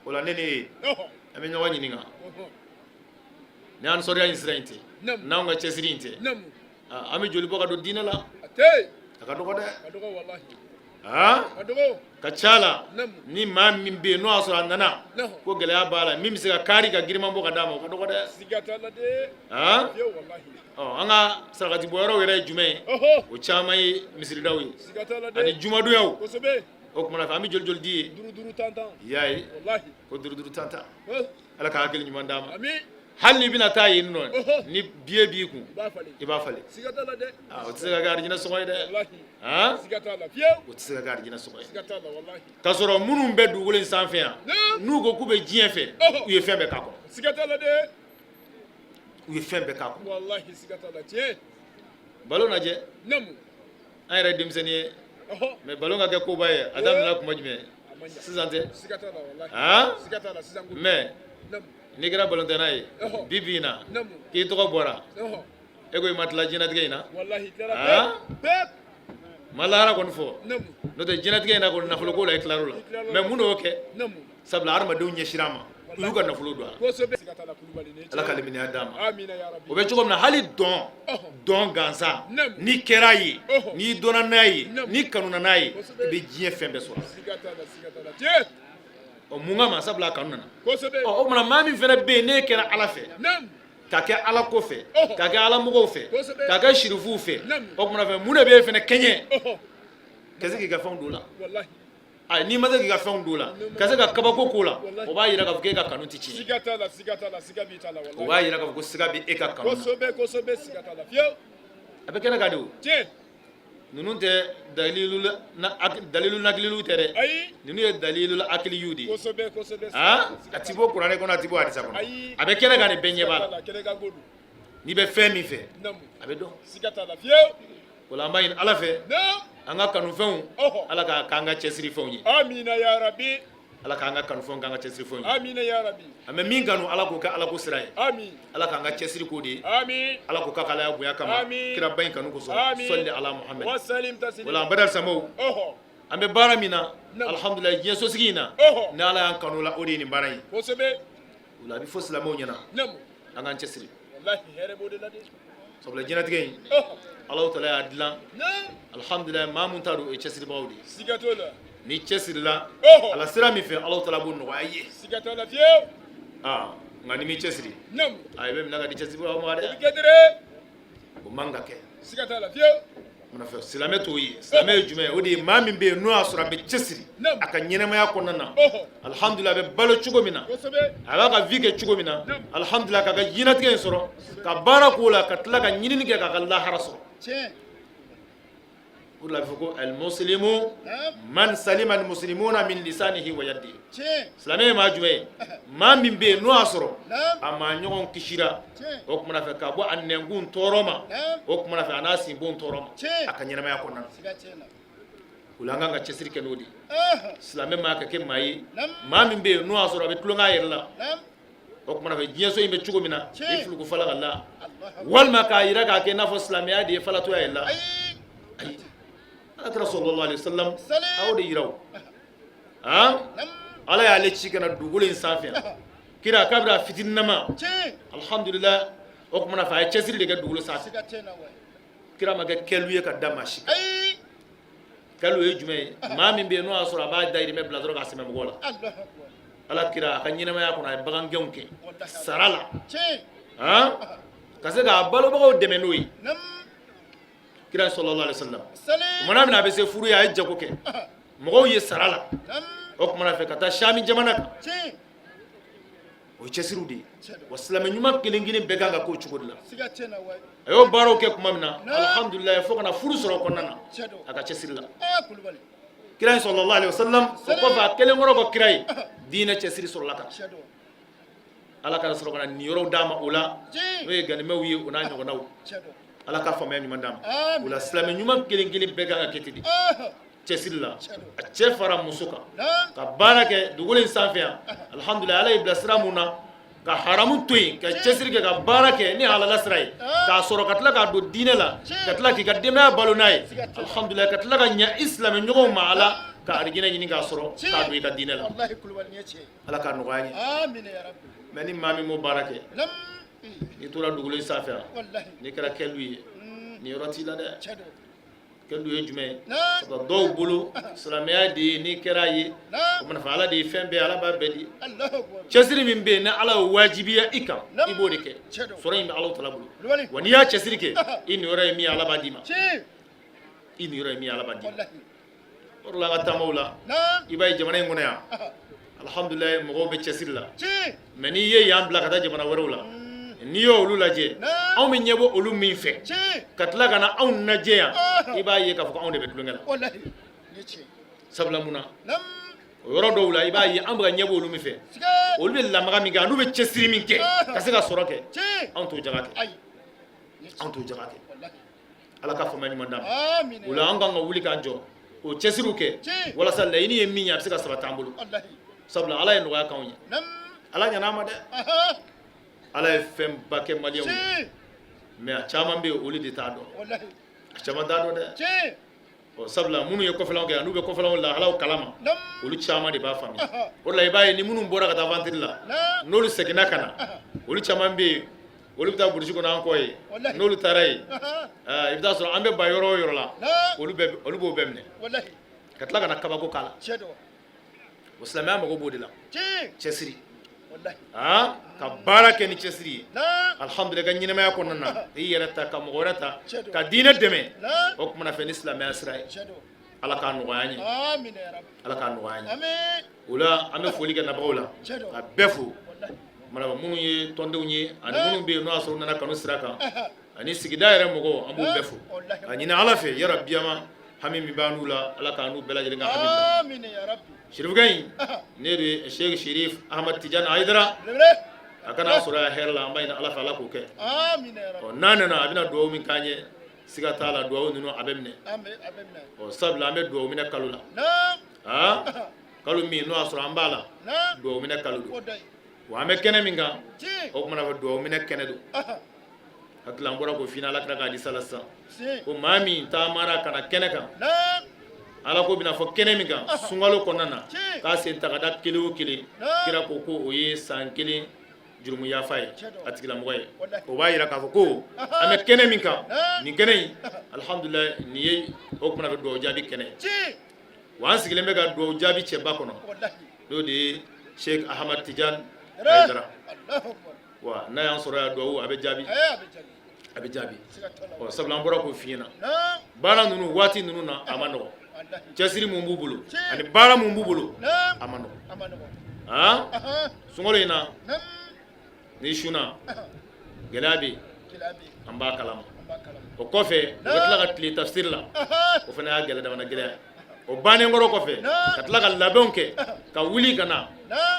Speaker 4: O la, ne ni e, an bɛ ɲɔgɔn ɲininka. Ni ansɔriya in sira in tɛ,
Speaker 5: Naamu.
Speaker 4: n'anw ka cɛsiri in tɛ,
Speaker 5: Naamu.
Speaker 4: ah, an bɛ joli bɔ ka don diinɛ la?
Speaker 5: A tɛ yen.
Speaker 4: A ka dɔgɔ dɛ.
Speaker 5: A ka dɔgɔ walahi.
Speaker 4: Ah?
Speaker 5: A ka dɔgɔ.
Speaker 4: Ka ca la,
Speaker 5: Naamu.
Speaker 4: ni maa min bɛ yen n'o y'a sɔrɔ a nana
Speaker 5: Naamu.
Speaker 4: ko gɛlɛya b'a la, min bɛ se ka kari ka giriman bɔ ka d'a ma, o ka dɔgɔ dɛ.
Speaker 5: Siga t'a la dɛ.
Speaker 4: Ah?
Speaker 5: Fiyewu walahi.
Speaker 4: Ɔ, an ka sarakati bɔyɔrɔw yɛrɛ ye jumɛn ye?
Speaker 5: Ɔhɔ.
Speaker 4: O caman ye misiridaw ye
Speaker 5: Siga t'a la dɛ.
Speaker 4: ani jumadonyaw.
Speaker 5: Kosɛbɛ.
Speaker 4: O kumana fɛ, an bɛ joli joli di yen?
Speaker 5: Duuru duuru, tan tan.
Speaker 4: I y'a ye?
Speaker 5: Walahi.
Speaker 4: Ko duuru duuru, tan tan.
Speaker 5: Hɔ.
Speaker 4: Ala ka hakili ɲuman d'a ma.
Speaker 5: Ami.
Speaker 4: Hali n'i bɛna taa yen nɔ,
Speaker 5: Ɔhɔ.
Speaker 4: ni billet b'i kun,
Speaker 5: I b'a falen.
Speaker 4: i b'a falen.
Speaker 5: Siga t'a la dɛ.
Speaker 4: Ah, o tɛ se ka kɛ arijinɛ sɔngɔ ye dɛ.
Speaker 5: Walahi.
Speaker 4: Han?
Speaker 5: Siga t'a la fiyewu.
Speaker 4: O tɛ se ka kɛ arijinɛ sɔngɔ ye.
Speaker 5: Siga t'a la walahi.
Speaker 4: K'a sɔrɔ minnu bɛ dugukolo in sanfɛ yan,
Speaker 5: Naam.
Speaker 4: n'u ko k'u bɛ diɲɛ fɛ,
Speaker 5: Ɔhɔ.
Speaker 4: u ye fɛn bɛɛ k'a kɔnɔ.
Speaker 5: Siga t'a la dɛ.
Speaker 4: U ye fɛn bɛɛ k'a kɔnɔ.
Speaker 5: Walahi, siga t'a la, tiɲɛ.
Speaker 4: Balon lajɛ.
Speaker 5: Naamu.
Speaker 4: An yɛrɛ ye denmisɛnnin ye,
Speaker 5: Ɔhɔ.
Speaker 4: mais balon ka kɛ koba ye, a daminɛna kuma jumɛn?
Speaker 5: A man ɲa.
Speaker 4: Sisan tɛ?
Speaker 5: Siga t'a la walahi.
Speaker 4: Han?
Speaker 5: Siga t'a la, sisan ko.
Speaker 4: Mais
Speaker 5: Naamu.
Speaker 4: n'i kɛra balontanna ye
Speaker 5: Ɔhɔ.
Speaker 4: bi bi in na,
Speaker 5: Naamu.
Speaker 4: k'i tɔgɔ bɔra,
Speaker 5: Ɔhɔ.
Speaker 4: e ko i ma tila diɲɛlatigɛ in na?
Speaker 5: Walahi, tilara
Speaker 4: Ah?
Speaker 5: pep pep.
Speaker 4: Ma lahara kɔni fɔ.
Speaker 5: Naamu.
Speaker 4: N'o tɛ, diɲɛlatigɛ in na kɔni, nafolo ko la, i tilar'o la. Mais mun de y'o kɛ?
Speaker 5: Naamu.
Speaker 4: Sabula hadamadenw ɲɛsira a ma, u y'u ka nafolo don a la.
Speaker 5: Kosɛbɛ, siga t'a la, Kulubali ni.
Speaker 4: Ala ka limaniya d'a ma.
Speaker 5: Amina ya rabbi.
Speaker 4: O bɛ cogo min na, hali dɔn
Speaker 5: Ɔhɔ.
Speaker 4: dɔn gansan,
Speaker 5: Naamu.
Speaker 4: n'i kɛra ye,
Speaker 5: Ɔhɔ.
Speaker 4: n'i dɔnna n'a ye,
Speaker 5: Naamu.
Speaker 4: n'i kanuna n'a ye,
Speaker 5: Kosɛbɛ.
Speaker 4: i bɛ diɲɛ fɛn bɛɛ sɔrɔ.
Speaker 5: Siga t'a la, siga t'a la, tiɲɛ.
Speaker 4: Ɔ, mun kama? Sabula a kanu nana.
Speaker 5: Kosɛbɛ.
Speaker 4: Ɔ, o tuma maa min fana bɛ yen n'e kɛra Ala fɛ,
Speaker 5: Naamu.
Speaker 4: ka kɛ Ala ko fɛ,
Speaker 5: Ɔhɔ.
Speaker 4: ka kɛ Ala mɔgɔw fɛ,
Speaker 5: Kosɛbɛ.
Speaker 4: ka kɛ sirifuw fɛ,
Speaker 5: Naamu.
Speaker 4: o tuma fɛ, mun de b'e fana kɛɲɛ
Speaker 5: Ɔhɔ.
Speaker 4: ka se k'i ka fɛnw don o la?
Speaker 5: Walahi.
Speaker 4: Ayi, n'i ma se k'i ka fɛnw don o la, ka se ka kabako k'o la,
Speaker 5: Walahi.
Speaker 4: o b'a yira k'a fɔ k'e ka kanu tɛ tiɲɛ.
Speaker 5: Siga t'a la, siga t'a la, siga b'i t'a la
Speaker 4: O
Speaker 5: walahi.
Speaker 4: b'a yira k'a fɔ ko siga bɛ e ka kanu na.
Speaker 5: Kosɛbɛ, kosɛbɛ, siga t'a la fiyewu.
Speaker 4: A bɛ kɛnɛ kan de o.
Speaker 5: Tiɲɛ.
Speaker 4: Ninnu tɛ dalilu na dalilu nakililu tɛ dɛ.
Speaker 5: Ayi.
Speaker 4: Ninnu ye dalilu akiliyu de ye.
Speaker 5: Kosɛbɛ, kosɛbɛ.
Speaker 4: Han, a ti bɔ kuranɛ kɔnɔ, a ti bɔ hadisa kɔnɔ.
Speaker 5: Ayi.
Speaker 4: A bɛ kɛnɛ kan de, bɛɛ ɲɛ b'a
Speaker 5: Siga t'a
Speaker 4: la.
Speaker 5: la, kɛnɛ kan ko don.
Speaker 4: N'i bɛ fɛn min fɛ,
Speaker 5: Naamu.
Speaker 4: a bɛ dɔn.
Speaker 5: Siga t'a la fiyewu.
Speaker 4: O la, an b'a ɲini Ala fɛ,
Speaker 5: Naamu.
Speaker 4: an ka kanufɛnw,
Speaker 5: Ɔhɔ.
Speaker 4: Ala k'a k'an ka cɛsiri fɛnw ye.
Speaker 5: Amina ya rabbi.
Speaker 4: Ala k'an ka kanufɛnw k'an ka cɛsiri fɛnw ye.
Speaker 5: Amina ya rabbi.
Speaker 4: An bɛ min kanu, Ala k'o kɛ Ala ko sira ye.
Speaker 5: Amin.
Speaker 4: Ala k'an ka cɛsiri k'o de ye.
Speaker 5: Amin.
Speaker 4: Ala k'o k'a ka Alaya bonya kama.
Speaker 5: Amin.
Speaker 4: Kiraba in kanu kosɔn.
Speaker 5: Amin.
Speaker 4: Sɔli ala Muhammed.
Speaker 5: Wasalim taslim.
Speaker 4: O la, an badal samaw,
Speaker 5: Ɔhɔ.
Speaker 4: an bɛ baara min na,
Speaker 5: Naamu.
Speaker 4: alhamdulilayi, diɲɛ sosigi in na,
Speaker 5: Ɔhɔ.
Speaker 4: ni Ala y'an kanu o la, o de ye nin baara in.
Speaker 5: Kosɛbɛ.
Speaker 4: O la, a bɛ fɔ silamɛw ɲɛna,
Speaker 5: Naamu.
Speaker 4: an k'an cɛsiri.
Speaker 5: Walahi, hɛrɛ b'o de la dɛ.
Speaker 4: Sabula diɲɛlatigɛ in,
Speaker 5: Ɔhɔ.
Speaker 4: Alahu taala y'a dilan,
Speaker 5: Naamu.
Speaker 4: alhamdulilayi, maa mun ta don, o ye cɛsiribagaw de ye.
Speaker 5: Siga t'o la.
Speaker 4: Ni cɛsirila
Speaker 5: Ɔhɔ.
Speaker 4: ala sira min fɛ, Alahu taala b'o nɔgɔya i ye.
Speaker 5: Siga t'a la fiyewu.
Speaker 4: Aa, nka n'i m'i cɛsiri,
Speaker 5: Naamu.
Speaker 4: a i bɛ minɛ ka di cɛsiribagaw ma
Speaker 5: O
Speaker 4: dɛ.
Speaker 5: bɛ kɛ dɛrɛ.
Speaker 4: O man ka kɛ.
Speaker 5: Siga t'a la fiyewu.
Speaker 4: Munna fɛ silamɛ t'o ye? Silamɛ ye jumɛn ye? O de ye maa min bɛ yen n'o y'a sɔrɔ a bɛ cɛsiri
Speaker 5: Naamu.
Speaker 4: a ka ɲɛnɛmaya kɔnɔna na,
Speaker 5: Ɔhɔ.
Speaker 4: alhamdulilayi, a bɛ balo cogo min na,
Speaker 5: Kosɛbɛ.
Speaker 4: a b'a ka vie kɛ cogo min na,
Speaker 5: Naamu.
Speaker 4: alhamdulilayi, k'a ka diɲɛlatigɛ in sɔrɔ, ka baara k'o la, ka tila ka ɲinini kɛ k'a ka lahara sɔrɔ.
Speaker 5: Tiɲɛ.
Speaker 4: O de la, a bɛ fɔ ko almuslimu
Speaker 5: Naamu.
Speaker 4: man salima almuslimuna min lisanihi wa yadihi.
Speaker 5: Tiɲɛ.
Speaker 4: Silamɛ ye maa jumɛn ye? Maa min bɛ yen n'o y'a sɔrɔ
Speaker 5: Naamu.
Speaker 4: a maa ɲɔgɔn kisira,
Speaker 5: Tiɲɛ.
Speaker 4: o kumana fɛ, ka bɔ a nɛnkun tɔɔrɔ ma,
Speaker 5: Naamu.
Speaker 4: o kumana fɛ, a n'a sinbon tɔɔrɔ ma,
Speaker 5: Tiɲɛ.
Speaker 4: a ka ɲɛnɛmaya kɔnɔna na.
Speaker 5: Siga tiɲɛ na.
Speaker 4: O la, an kan ka cɛsiri kɛ n'o de ye.
Speaker 5: Ɔhɔ.
Speaker 4: Silamɛ maa ka kɛ maa ye,
Speaker 5: Naamu.
Speaker 4: maa min bɛ yen n'o y'a sɔrɔ a bɛ tulonkɛ a yɛrɛ la,
Speaker 5: Naamu.
Speaker 4: o kumana fɛ, diɲɛso in bɛ cogo min na,
Speaker 5: Tiɲɛ.
Speaker 4: i fuluku fala ka la,
Speaker 5: Allahu.
Speaker 4: walima k'a yira k'a kɛ i n'a fɔ silamɛya de ye falatoya ye la.
Speaker 5: Ayi.
Speaker 4: Ayi, Ala kira sallallahu alaihi wasallam
Speaker 5: Salim.
Speaker 4: a y'o de yira o han.
Speaker 5: Naamu.
Speaker 4: Ala y'ale ci ka na dugukolo in sanfɛ yan. Kira kabini a fitininama,
Speaker 5: Tiɲɛ.
Speaker 4: alhamdulilah, o kumana fɛ, a ye cɛsiri de kɛ dugukolo sanfɛ.
Speaker 5: Siga tiɲɛ na wayi.
Speaker 4: Kira ma kɛ kɛlu ye ka da maa si kan.
Speaker 5: Ayi.
Speaker 4: Kɛlu ye jumɛn ye? Maa min bɛ yen n'o y'a sɔrɔ a b'a dayirimɛ bila dɔrɔn k'a sɛmɛ mɔgɔw la.
Speaker 5: Allahu akbar.
Speaker 4: Ala kira a ka ɲɛnɛmaya kɔnɔ, a ye bagangɛnw kɛ
Speaker 5: Walahi.
Speaker 4: sara la,
Speaker 5: Tiɲɛ.
Speaker 4: han, ka se k'a balobagaw dɛmɛ n'o ye.
Speaker 5: Naamu.
Speaker 4: Kira sallallahu alaihi wasallam,
Speaker 5: Salim.
Speaker 4: kumana min na a bɛ se furu ye, a ye jago kɛ mɔgɔw ye sara la,
Speaker 5: Naamu.
Speaker 4: o kumana fɛ, ka taa Sami jamana kan.
Speaker 5: Tiɲɛ.
Speaker 4: O ye cɛsiriw de ye.
Speaker 5: Tiɲɛ don.
Speaker 4: Wa silamɛ ɲuman kelen kelen bɛɛ kan ka k'o cogo de la.
Speaker 5: Siga tiɲɛ na wayi.
Speaker 4: A y'o baaraw kɛ tuma min na,
Speaker 5: Naam.
Speaker 4: alhamdulilayi, fo ka na furu sɔrɔ o kɔnɔna na,
Speaker 5: Tiɲɛ don.
Speaker 4: a ka cɛsiri la.
Speaker 5: Aa, Kulubali.
Speaker 4: Kira in sallallahu alaihi wasallam, o kɔfɛ, a kelen kɔrɔ kɔ kira ye, diinɛ cɛsiri sɔrɔla ka na.
Speaker 5: Tiɲɛ don.
Speaker 4: Ala ka sɔrɔ ka na niyɔrɔw d'a ma o la,
Speaker 5: Tiɲɛ.
Speaker 4: n'o ye ganimɛw ye, o n'a ɲɔgɔnnaw.
Speaker 5: Tiɲɛ don.
Speaker 4: Ala ka faamuya ɲuman d'a ma.
Speaker 5: Amin.
Speaker 4: O la, silamɛ ɲuman kelen kelen bɛɛ kan ka kɛ ten de,
Speaker 5: Ɔhɔ.
Speaker 4: cɛsiri la,
Speaker 5: Tiɲɛ don.
Speaker 4: a cɛ fara muso kan,
Speaker 5: Naam.
Speaker 4: ka baara kɛ dugukolo in sanfɛ yan. Alhamdulilayi, Ala y'i bila sira mun na, ka haramu to yen, ka cɛsiri kɛ, ka baara kɛ ni halala sira ye, k'a sɔrɔ ka tila k'a don diinɛ la, ka tila k'i ka denbaya balo n'a ye, alhamdulilayi, ka tila ka ɲɛ i silamɛ ɲɔgɔnw ma, ala ka arijinɛ ɲini k'a sɔrɔ k'a don i ka diinɛ la.
Speaker 5: Wallahi, Kulubali, nin ye tiɲɛ ye.
Speaker 4: Ala k'a nɔgɔya n ye.
Speaker 5: Amina ya rabbi.
Speaker 4: Mais ni maa min m'o baara kɛ,
Speaker 5: Naam.
Speaker 4: N'i tora dugukolo sanfɛ yan, n'i kɛra kɛlu ye, niyɔrɔ t'i la dɛ. Kɛlu ye jumɛn ye? Sabu dɔw bolo, silamɛya de ye n'i kɛra ye, o mana fɔ, Ala de ye fɛn bɛɛ, Ala b'a bɛɛ di. Cɛsiri min bɛ yen, ni Ala y'o wajibiya i kan, i b'o de kɛ. Sɔrɔ in bɛ Ala tala bolo. Wa n'i y'a cɛsiri kɛ, i niyɔrɔ ye min ye, Ala b'a d'i ma. I niyɔrɔ ye min ye, Ala b'a d'i ma. O de la, an ka taamaw la, i b'a ye jamana in kɔnɔ yan, alhamdulilayi, mɔgɔw bɛ cɛsiri la. Mais n'i ye yan bila ka taa jamana wɛrɛw la, n'i ye olu lajɛ, anw bɛ ɲɛbɔ olu min fɛ ka tila ka na anw lajɛ yan, i b'a ye k'a fɔ ko anw de bɛ tulonkɛ la. Sabula mun na? O yɔrɔ dɔw la, i b'a ye an bɛ ka ɲɛbɔ olu min fɛ, olu bɛ lamaga min kɛ, n'u bɛ cɛsiri min kɛ ka se ka sɔrɔ kɛ, anw t'o jaga kɛ, anw t'o jaga kɛ. Ala ka faamuya ɲuman d'an ma. O la, an kan ka wuli k'an jɔ, o cɛsiriw kɛ walasa laɲini ye min ye, a bɛ se ka sabati an bolo. Sabula Ala ye nɔgɔya k'anw ye, Ala ɲana an ma dɛ. Ala ye fɛnba kɛ maliyɛnw ye, mais a caman bɛ yen, olu de t'a dɔn, a caman t'a dɔn dɛ. Ɔ, sabula minnu ye kɔfɛlanw kɛ, n'u bɛ kɔfɛlanw lahalaw kalama, olu caman de b'a faamuya. O de la, i b'a ye ni minnu bɔra ka taa aventure la, n'olu seginna ka na, olu caman bɛ yen, olu bɛ taa burusi kɔnɔ an kɔ yen. N'olu taara yen, i bɛ taa sɔrɔ an bɛ ba yɔrɔ o yɔrɔ la, olu olu b'o bɛɛ minɛ ka tila ka na kabako k'a la. O silamɛya mago b'o de la, cɛsiri, aa, ka baara kɛ ni cɛsiri ye. Alhamdulillah, ka ɲɛnamaya kɔnɔna na, i yɛrɛ ta, ka mɔgɔ wɛrɛ ta, ka diinɛ dɛmɛ, o kumana fɛ ni silamɛya sira ye. Ala k'a nɔgɔya an ye, Ala k'a nɔgɔya an ye. O la, an bɛ foli kɛ nabagaw la, ka bɛɛ fo, mana minnu ye tɔndenw ye ani minnu bɛ yen n'o y'a sɔrɔ u nana kanu sira kan, ani sigida yɛrɛ mɔgɔw, an b'u bɛɛ fo ka ɲini Ala fɛ, yarabiyama, hami min b'an n'u la, Ala k'an n'u bɛɛ lajɛlen ka hami bila. Sirifukɛ in, ne de ye Sheikh Sherif Ahmad Tijani Hayidara, a kana sɔrɔ yan hɛrɛ la. An b'a ɲini Ala fɛ, Ala k'o kɛ. Ɔ, n'a nana, a bɛna dugawu min k'an ye, siga t'a la, dugawu ninnu a bɛ minɛ. Ɔ, sabula an bɛ dugawu minɛ kalo la, aa, kalo min n'o y'a sɔrɔ an b'a la, dugawu minɛ kalo don. Wa an bɛ kɛnɛ min kan, o kumana fɛ, dugawu minɛ kɛnɛ don. Hakili, an bɔra k'o f'i ɲɛna Ala kira ka hadisa la sisan, ko maa min taamara ka na kɛnɛ kan, Ala ko bɛna fɔ kɛnɛ min kan sunkalo kɔnɔna na, k'a sen ta ka da kelen o kelen, kira ko ko o ye san kelen jurumu yafa ye a tigilamɔgɔ ye. O b'a jira k'a fɔ ko an bɛ kɛnɛ min kan, nin kɛnɛ in, alihamudulila, nin ye o kumana fɛ dugawu jaabi kɛnɛ ye. Wa an sigilen bɛ ka dugawu jaabi cɛba kɔnɔ, n'o de ye Sheikh Ahmad Tidiane Haidara. Wa n'a y'an sɔrɔ yan, dugawu a bɛ jaabi, a bɛ jaabi. Ɔ, sabula an bɔra k'o f'i ɲɛna, baara ninnu waati ninnu na, a ma nɔgɔ. Cɛsiri mun b'u bolo ani baara mun b'u bolo, a ma nɔgɔ. Aa, sunkalo in na, n'i sunna, gɛlɛya bɛ yen, an b'a kalama. O kɔfɛ, u bɛ tila ka tile tafsiri la, o fana y'a gɛlɛya damana gɛlɛya. O bannen kɔrɔ kɔfɛ, ka tila ka labɛnw kɛ ka wuli ka na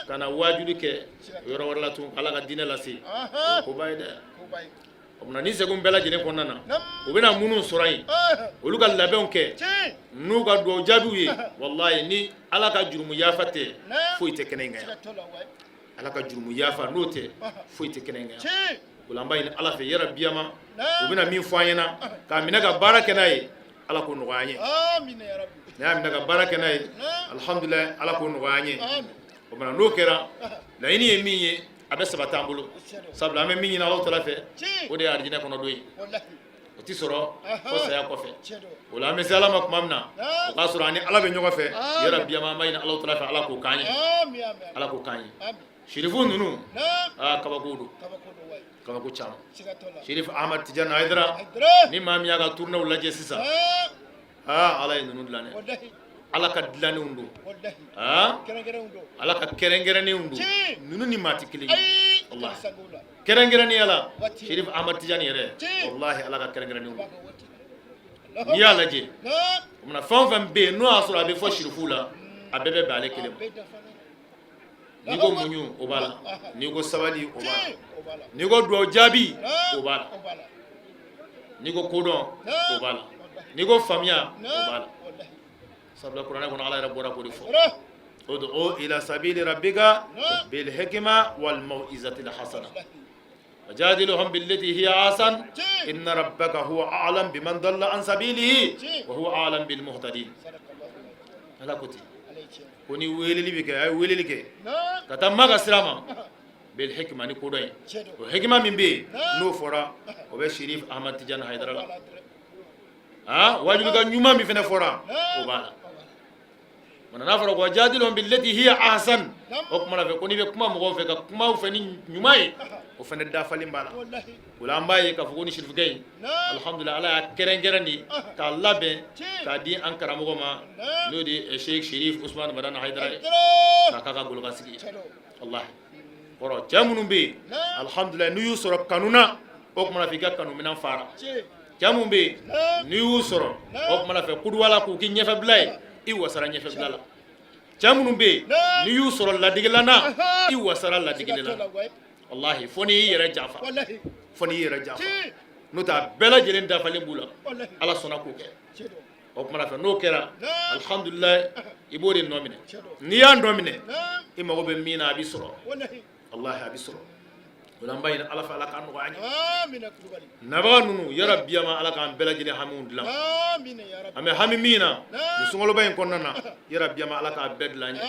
Speaker 4: ka na waajuli kɛ yɔrɔ wɛrɛ la tun, Ala ka diinɛ lase, o koba ye dɛ. O tuma, ni segun bɛɛ lajɛlen kɔnɔna na, u bɛna minnu sɔrɔ yen, olu ka labɛnw kɛ n'u ka dugawu jaabiw ye. Walayi, ni Ala ka jurumu yafa tɛ, foyi tɛ kɛnɛ in kan yan. Ala ka jurumu yafa, n'o tɛ, foyi tɛ kɛnɛ in kan yan. O la, an b'a ɲini Ala fɛ, yarabiyama, u bɛna min fɔ an ɲɛna k'a minɛ ka baara kɛ n'a ye, Ala k'o nɔgɔya an ye. N'a y'a minɛ ka baara kɛ n'a ye, alihamudulila, Ala k'o nɔgɔya an ye. O tuma, n'o kɛra, laɲini ye min ye, a bɛ sabati an bolo. Sabula an bɛ min ɲini Alahu taala fɛ, o de ye arijinɛ kɔnɔ don ye. O tɛ sɔrɔ fo saya kɔfɛ. O la, an bɛ se Ala ma tuma min na, o k'a sɔrɔ ani Ala bɛ ɲɔgɔn fɛ. Yarabiyama, an b'a ɲini Alahu taala fɛ, Ala k'o k'an ye, Ala k'o k'an ye. Sirifu ninnu, aa, kabako don, kabako caman. Sherif Ahmad Tijani Hayidara, ni maa min y'a ka tournéew lajɛ sisan, aa, Ala ye ninnu dilan dɛ. Ala ka dilannenw don, aa, Ala ka kɛrɛnkɛrɛnnenw don. Ninnu ni maa tɛ kelen ye walahi. Kɛrɛnkɛrɛnnenya la, Sherif Ahmad Tijani yɛrɛ, walahi, Ala ka kɛrɛnkɛrɛnnenw don. N'i y'a lajɛ, o mana fɛn o fɛn bɛ yen n'o y'a sɔrɔ a bɛ fɔ sirifuw la, a bɛɛ bɛ bɛn ale kelen ma. N'i ko muɲu, o b'a la. N'i ko sabali, o b'a la. N'i ko dugawu jaabi, o b'a la. N'i ko kodɔn, o b'a la. N'i ko faamuya, o b'a la. Sabula kuranɛ kɔnɔ, Ala yɛrɛ bɔra k'o de fɔ: ud'u ila sabili rabbika bil hikma wal mau'izati al hasana wajadilhum billati hiya ahsan inna rabbaka huwa a'lam biman dalla an sabilihi wa huwa a'lam bil muhtadin. Ala ko ten ko ni weleli bɛ kɛ, a ye weleli kɛ ka taa ma ka sira ma. Bil hikma, ni kodɔn ye. O hikima min bɛ yen n'o fɔra, o bɛ Sherif Ahmad Tijani Hayidara la. Aa, wajulikan ɲuman min fana fɔra, o b'a la. Mana n'a fɔra ko wajadilhum billati hiya ahsan, o kuma fɛ ko n'i bɛ kuma mɔgɔw fɛ, ka kuma u fɛ ni ɲuman ye, o fana dafalen b'a la. O la an b'a ye k'a fɔ ko ni sirifukɛ in, alhamdulillah, Ala y'a kɛrɛnkɛrɛn de k'a labɛn k'a di an karamɔgɔ ma, n'o de ye Sheikh Sherif Usman Madani Hayidara ye, k'a k'a ka golokansigi ye. Walahi, kɔrɔ cɛ minnu bɛ yen, alhamdulillah, n'i y'u sɔrɔ kanu na, o kuma fɛ i ka kanuminɛn fara. Cɛ minnu bɛ yen, n'i y'u sɔrɔ, o kuma fɛ kuduwa la, k'u k'i ɲɛfɛbila ye, i wasara ɲɛfɛbila la. Cɛ minnu bɛ yen, n'i y'u sɔrɔ ladegela na, i wasara ladegela la. Walahi, fo n'i y'i yɛrɛ janfa, fo n'i y'i yɛrɛ janfa. N'o tɛ, a bɛɛ lajɛlen dafalen b'u la. Ala sɔnna k'o kɛ. O kuma fɛ, n'o kɛra, alhamdulillah, i b'o de nɔ minɛ. N'i y'a nɔ minɛ, i mago bɛ min na, a b'i sɔrɔ. Walahi, a bɛ sɔrɔ. O la an b'a ɲini Ala fɛ, Ala k'a nɔgɔya an ye. Nabaga ninnu, yarabiyama, Ala k'an bɛɛ lajɛlen hamiw dilan. An bɛ hami min na nin sunkaloba in kɔnɔna na, yarabiyama, Ala k'a bɛɛ dilan an ye.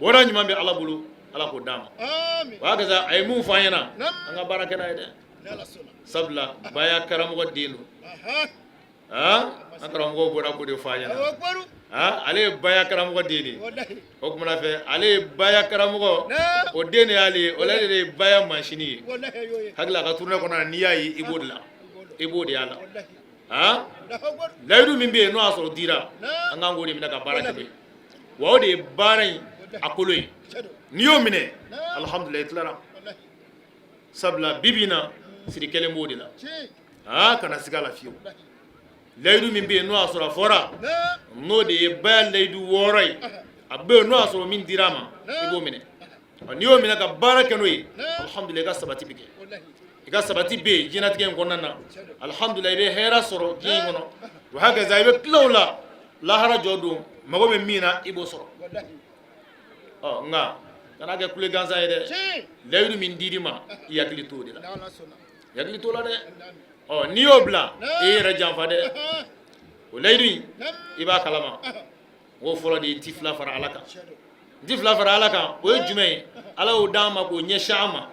Speaker 4: Bɔda ɲuman bɛ Ala bolo, Ala k'o d'an ma. O y'a kɛ a ye mun fɔ an ɲɛna, an ka baara kɛ n'a ye dɛ. Sabula baya karamɔgɔ den don. An karamɔgɔ bɔra k'o de fɔ an ɲɛna. Ale ye baya karamɔgɔ den de ye. O kuma fɛ, ale ye baya karamɔgɔ o den de y'ale ye. O de ye baya masini ye. Hakili a ka tournée kɔnɔ, n'i y'a ye, i b'o de la, i b'o de y'a la. Layidu min bɛ yen n'o y'a sɔrɔ dira, an k'an k'o de minɛ ka baara kɛ. Wa o de ye baara in a kolo ye. N'i y'o minɛ, alhamdulillah, i tilara. Sabula bi bi na, siri kelen b'o de la. Aa, kana siga la fiyewu. Layidu min bɛ yen n'o y'a sɔrɔ a fɔra, n'o de ye baya layidu 6 ye, a bɛ yen n'o y'a sɔrɔ min dira a ma, i b'o minɛ. N'i y'o minɛ ka baara kɛ n'o ye, alhamdulillah, i ka sabati bɛ kɛ, i ka sabati bɛ yen diɲɛlatigɛ in kɔnɔna na. Alhamdulillah, i bɛ hɛrɛ sɔrɔ diɲɛ in kɔnɔ. Wa hakaza, i bɛ tila o la, lahara jɔ don, mago bɛ min na, i b'o sɔrɔ. Ɔ nka kana kɛ kule gansan ye dɛ. Layidu min dir'i ma, i hakili t'o de la, i hakili t'o la dɛ. Ɔ, n'i y'o bila, i yɛrɛ janfa dɛ. O layidu in, i b'a kalama. O fɔlɔ de ye n ti fila fara Ala kan. N ti fila fara Ala kan, o ye jumɛn ye? Ala y'o d'an ma k'o ɲɛsin an ma.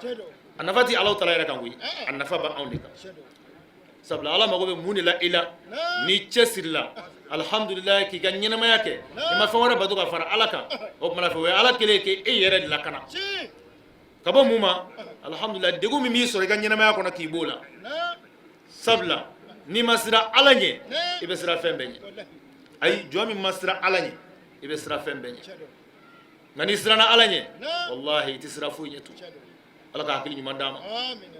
Speaker 4: A nafa ti Ala taala yɛrɛ kan koyi, a nafa b'anw de kan. Sabula Ala mago bɛ mun de la i la? N'i cɛsirila, alihamudulila, k'i ka ɲɛnamaya kɛ, i ma fɛn wɛrɛ bato ka fara Ala kan, o tuma fɛ, o ye Ala kelen k'e yɛrɛ de lakana ka bɔ mun ma. Alihamudulila, degun min b'i sɔrɔ i ka ɲɛnamaya kɔnɔ, k'i b'o la. Sabula n'i ma siran Ala ɲɛ, i bɛ siran fɛn bɛɛ ɲɛ. Ayi, jɔn min ma siran Ala ɲɛ, i bɛ siran fɛn bɛɛ ɲɛ. Nka n'i siranna Ala ɲɛ, walahi, i tɛ siran foyi ɲɛ tun. Ala ka hakili ɲuman d'an ma.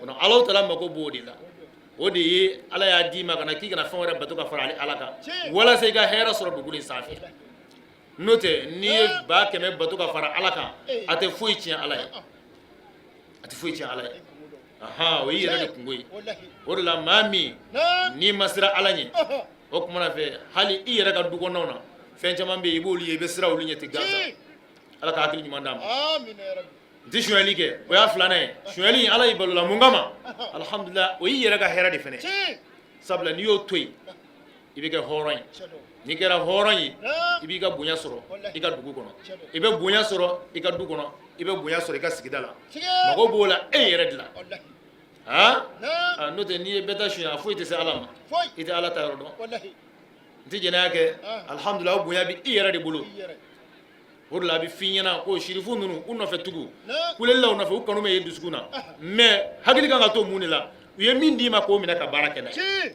Speaker 4: O Ala taala mago b'o de la. O de ye Ala y'a d'i ma ka na k'i kana fɛn wɛrɛ bato ka fara ale Ala kan, walasa i ka hɛrɛ sɔrɔ dugukolo in sanfɛ. N'o tɛ, n'i ye 100 000 bato ka fara Ala kan, a tɛ foyi tiɲɛ Ala ye, a tɛ foyi tiɲɛ Ala ye. Ahan, o y'i yɛrɛ de kunko ye. O de la, maa min n'i ma siran Ala ɲɛ, o kuma fɛ, hali i yɛrɛ ka du kɔnɔnaw na, fɛn caman bɛ yen, i b'olu ye, i bɛ siran olu ɲɛ ten gansan. Ala ka hakili ɲuman d'an ma. N tɛ sonyali kɛ, o y'a filanan ye. Sonyali, Ala y'i balola mun kama? Alihamudulila, o y'i yɛrɛ ka hɛrɛ de fana. Sabula n'i y'o to yen, i bɛ kɛ hɔrɔn ye. N'i kɛra hɔrɔn ye, i b'i ka bonya sɔrɔ i ka dugu kɔnɔ, i bɛ bonya sɔrɔ i ka du kɔnɔ, i bɛ bonya sɔrɔ i ka sigida la. Mago b'o la e yɛrɛ de la. Aa, n'o tɛ, n'i ye bɛɛ ta suɲɛ, a foyi tɛ se Ala ma. I tɛ Ala ta yɔrɔ dɔn. N tɛ jɛnɛya kɛ, alihamudulila, o bonya bɛ i yɛrɛ de bolo. O de la a bɛ f'i ɲɛna ko sirifu ninnu, u nɔfɛ tugu, kuleli la u nɔfɛ, u kanu bɛ ye dusukun na, mais hakili kan ka to mun de la? U ye min d'i ma, k'o minɛ ka baara kɛ n'a ye.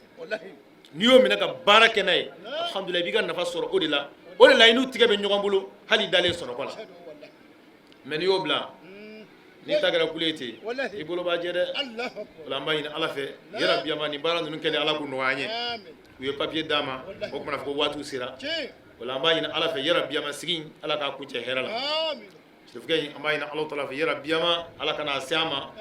Speaker 4: N'i y'o minɛ ka baara kɛ n'a ye, alhamdulillah, i b'i ka nafa sɔrɔ o de la. O de la, i n'u tigɛ bɛ ɲɔgɔn bolo hali dalen sunɔgɔ la. Mais n'i y'o bila, n'i ta kɛra kule ten, i bolo b'a jɛ dɛ. O la an b'a ɲini Ala fɛ, yarabiyama, nin baara ninnu kɛlen, Ala k'u nɔgɔya an ye. U ye papier d'an ma, o kumana fɔ ko waatiw sera. O la an b'a ɲini Ala fɛ, yarabiyama, sigi, Ala k'a kuncɛ hɛrɛ la. Sirifukɛ in, an b'a ɲini Ala taala fɛ, yarabiyama, Ala ka n'a se an ma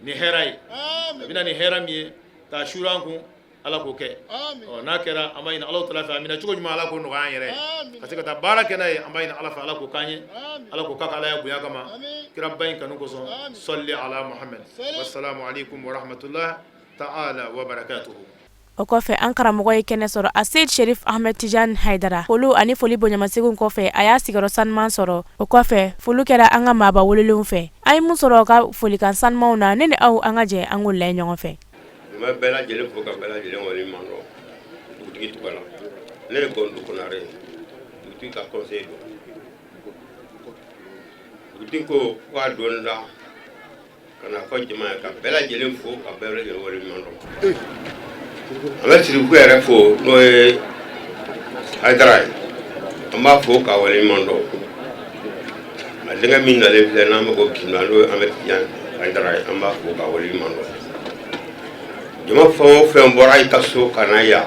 Speaker 4: ni hɛrɛ ye. A bɛna ni hɛrɛ min ye k'a suuru an kun, Ala k'o kɛ. Ɔ, n'a kɛra, an b'a ɲini Ala taala fɛ, a minɛ cogo ɲuman, Ala k'o nɔgɔya an yɛrɛ ye, ka se ka taa baara kɛ n'a ye. An b'a ɲini Ala fɛ, Ala k'o k'an ye, Ala k'o k'a ka Alaya bonya kama, kiraba in kanu kosɔn. Sɔli ala Muhamad. Wasalamu aleykum warahmatulah taala wabarakatuhu.
Speaker 3: O kɔfɛ, an karamɔgɔ ye kɛnɛ sɔrɔ, Aseyid Sherif Ahmed Tijani Haidara. Foliw ani foli bonyamasegin kɔfɛ, a y'a sigiyɔrɔ sanuman sɔrɔ. O kɔfɛ, foli kɛra an ka maaba welelenw fɛ. An ye mun sɔrɔ ka folikan sanumanw na, ne ni aw, an ka jɛ an k'o layɛ ɲɔgɔn fɛ.
Speaker 6: N bɛ bɛɛ lajɛlen fo ka bɛɛ lajɛlen waleɲuman dɔn dugutigi tɔgɔ la. Ne ye Gɔndu Konare ye, dugutigi ka conseiller don. Dugutigi ko k'a don da ka na fɔ jama ye ka bɛɛ lajɛlen fo ka bɛɛ lajɛlen waleɲuman dɔn. An bɛ Siriku yɛrɛ fo, n'o ye Hayidara ye, an b'a fo k'a waleɲuman dɔn. A denkɛ min nalen filɛ, n'an bɛ ko bisimila, n'o ye Amɛdi Tidiane Hayidara ye, an b'a fo k'a waleɲuman dɔn. Jama fɛn o fɛn bɔra i ka so ka na yan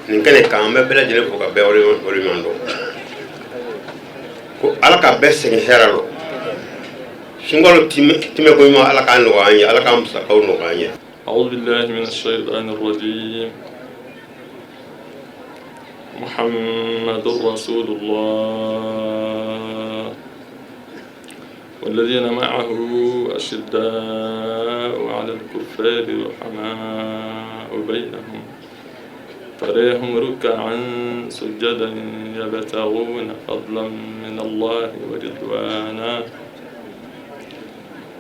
Speaker 6: nin kɛnɛ kan, an bɛ bɛɛ lajɛlen fo ka bɛɛ waleɲuman dɔn, ko Ala ka bɛɛ segin hɛrɛ rɔ. Sunkalo timɛko ɲuman, Ala k'a nɔgɔya an ye, Ala k'an musakaw nɔgɔya an ye.
Speaker 7: أعوذ بالله من الشيطان الرجيم. محمد رسول الله والذين معه أشداء على الكفار رحماء بينهم تراهم ركعا سجدا يبتغون فضلا من الله ورضوانا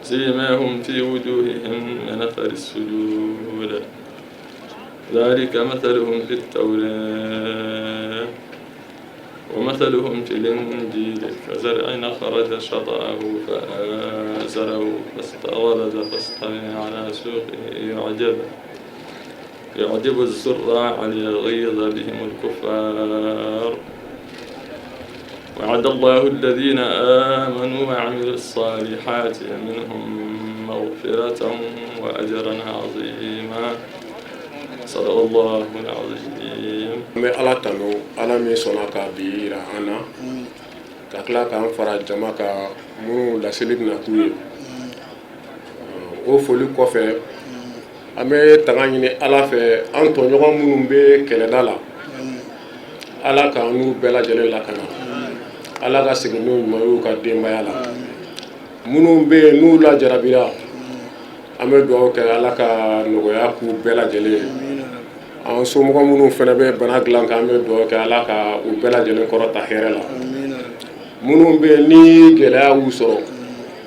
Speaker 7: سيماهم في وجوههم من أثر السجود. ذلك مثلهم في التوراة، ومثلهم في الإنجيل كزرع أخرج شطأه فآزره فاستغلظ فاستوى على سوقه يعجب الزراع ليغيظ بهم الكفار. وعد الله الذين آمنوا وعملوا الصالحات منهم مغفرة وأجرا عظيما. صدق الله العظيم.
Speaker 8: An bɛ Ala tanu, Ala min sɔnna ka bi yira an na, ka tila k'an fara jama ka minnu laseli bɛna k'u ye. O foli kɔfɛ, an bɛ tanga ɲini Ala fɛ, an tɔɲɔgɔn minnu bɛ kɛlɛda la, Ala k'an n'u bɛɛ lajɛlen lakana, Ala ka segin n'u ɲuman y'u ka denbaya la. Minnu bɛ yen n'u lajarabira, an bɛ dugawu kɛ, Ala ka nɔgɔya k'u bɛɛ lajɛlen ye. An somɔgɔ minnu fana bɛ bana dilan kan, an bɛ dugawu kɛ, Ala ka u bɛɛ lajɛlen kɔrɔta hɛrɛ la. Minnu bɛ yen ni gɛlɛya y'u sɔrɔ,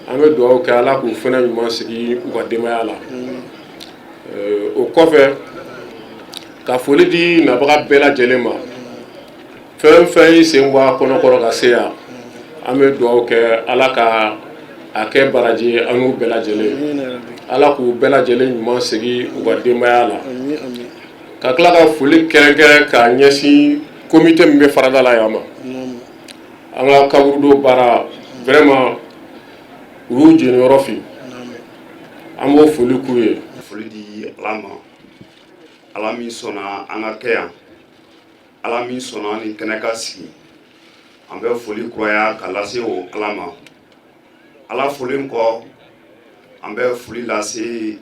Speaker 8: an bɛ dugawu kɛ, Ala k'u fana ɲuman sigi u ka denbaya la. O kɔfɛ, ka foli di nabaga bɛɛ lajɛlen ma, fɛn fɛn y'i sen bɔ a kɔnɔkɔrɔ ka se yan, an bɛ dugawu kɛ, Ala ka a kɛ baraji ye an n'u bɛɛ lajɛlen, Ala k'u bɛɛ lajɛlen ɲuman segi u ka denbaya la. Ka tila ka foli kɛrɛnkɛrɛn k'a ɲɛsin comité min bɛ farada la yan ma, an ka kaburudo baara, vraiment u y'u jeniyɔrɔ fin, an b'o foli k'u ye.
Speaker 9: Foli di Ala ma, Ala min sɔnna an ka kɛ yan, Ala min sɔnna ni kɛnɛ ka sigi. An bɛ foli kuraya ka lase o Ala ma. Ala folen kɔ, an bɛ foli lase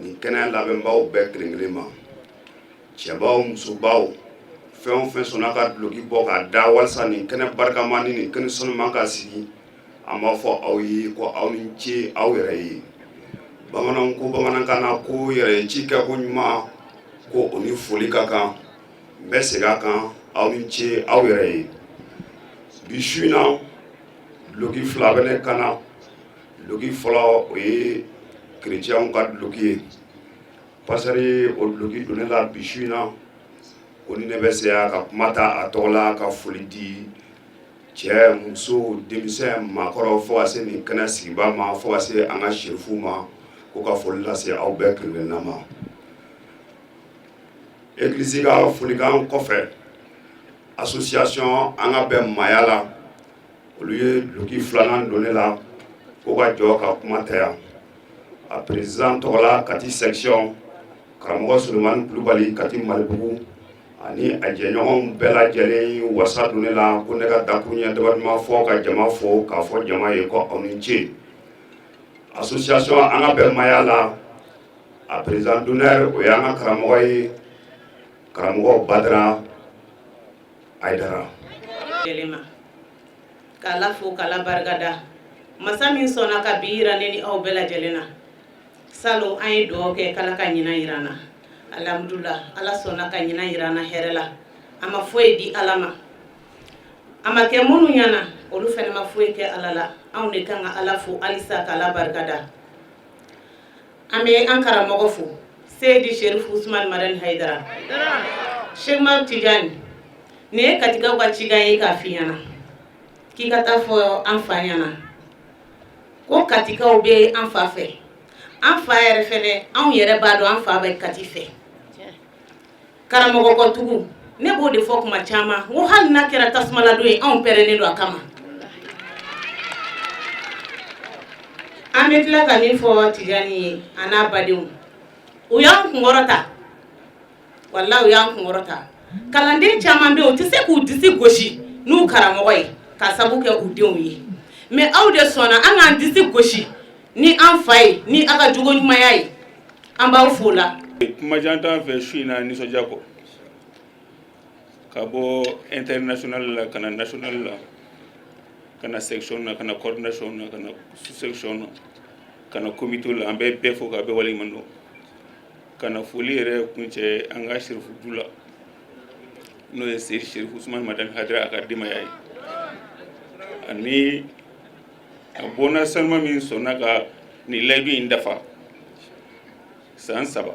Speaker 9: nin kɛnɛ labɛnbaw bɛɛ kelen kelen ma, cɛbaw, musobaw, fɛn o fɛn sɔnna ka duloki bɔ k'a da walasa nin kɛnɛ barikama ni nin kɛnɛ sanuman ka sigi, an b'a fɔ aw ye ko aw ni ce aw yɛrɛ ye. Bamananw ko bamanankan na ko yɛrɛ ye ci kɛ ko ɲuman, ko o ni foli ka kan. N bɛ segin a kan, aw ni ce aw yɛrɛ ye. Bi su in na, duloki fila bɛ ne kan na. Duloki fɔlɔ, o ye kerecɛnw ka duloki ye. Pasteur ye o duloki don ne la bi su in na, ko ni ne bɛ se ka kuma ta a tɔgɔ la ka foli di cɛ, muso, denmisɛn, maakɔrɔ, fo ka se nin kɛnɛ sigiba ma, fo ka se an ka serifuw ma, ko ka foli lase aw bɛɛ kelen kelenna ma. Église ka folikan kɔfɛ, association An ka bɛn maaya la, olu ye duloki filanan don ne la ko ka jɔ ka kuma ta yan a président tɔgɔ la, Kati section, karamɔgɔ Solomani Kulubali, Kati Malibugu, ani a jɛɲɔgɔnw bɛɛ lajɛlen wasa don ne la ko ne ka dakuruɲɛ damadama fɔ ka jama fo, k'a fɔ jama ye ko aw ni ce. Association An ka bɛn maaya la, a président d'honneur, o y'an ka karamɔgɔ ye, karamɔgɔ Badara Ayidara.
Speaker 10: K'Ala fo, k'Ala barikada, masa min sɔnna ka bi yira ne ni aw bɛɛ lajɛlen na. Salon, an ye dugawu kɛ k'Ala ka ɲinan yira an na. Alhamdulillah, Ala sɔnna ka ɲinan yira an na hɛrɛ la. A ma foyi di Ala ma, a ma kɛ minnu ɲɛna, olu fɛnɛ ma foyi kɛ Ala la. Anw de kan ka Ala fo halisa, ka Ala barika da. An bɛ an karamɔgɔ fo, Seyidi Sherifu Usman Madani Hayidara, Sheikh Umaru Tijani. Nin ye Katikaw ka cikan ye k'a f'i ɲɛna k'i ka taa fɔ an fa ɲɛna ko Katikaw bɛ an fa fɛ. An fa yɛrɛ fɛnɛ, anw yɛrɛ b'a dɔn an fa bɛ Kati fɛ. Karamɔgɔ kɔtugu, ne b'o de fɔ kuma caman, n ko hali n'a kɛra tasumaladon ye, anw pɛrɛnnen don a kama. An bɛ tila ka min fɔ Tijani ye a n'a badenw, u y'an kunkɔrɔta, walahi, u y'an kunkɔrɔta. Kalanden caman bɛ yen, u tɛ se k'u disi gosi n'u karamɔgɔ ye k'a sabu kɛ u denw ye, mais aw de sɔnna an k'an disi gosi ni an fa ye, ni aw ka jogo ɲumanya ye. An b'aw fo la.
Speaker 11: Kumajan t'an fɛ su in na, nisɔndiya kɔ, ka bɔ international la ka na national la, ka na section na, ka na coordination na, ka na sous section na, ka na comité la. An bɛ bɛɛ fo k'a bɛɛ waleɲuman dɔn, ka na foli yɛrɛ kuncɛ an ka sirifu du la, n'o ye Seyidi Serifu Usumani Madani Hayidara a ka denbaya ye, ani a bɔnna sanuma min sɔnna ka nin layidu in dafa san 3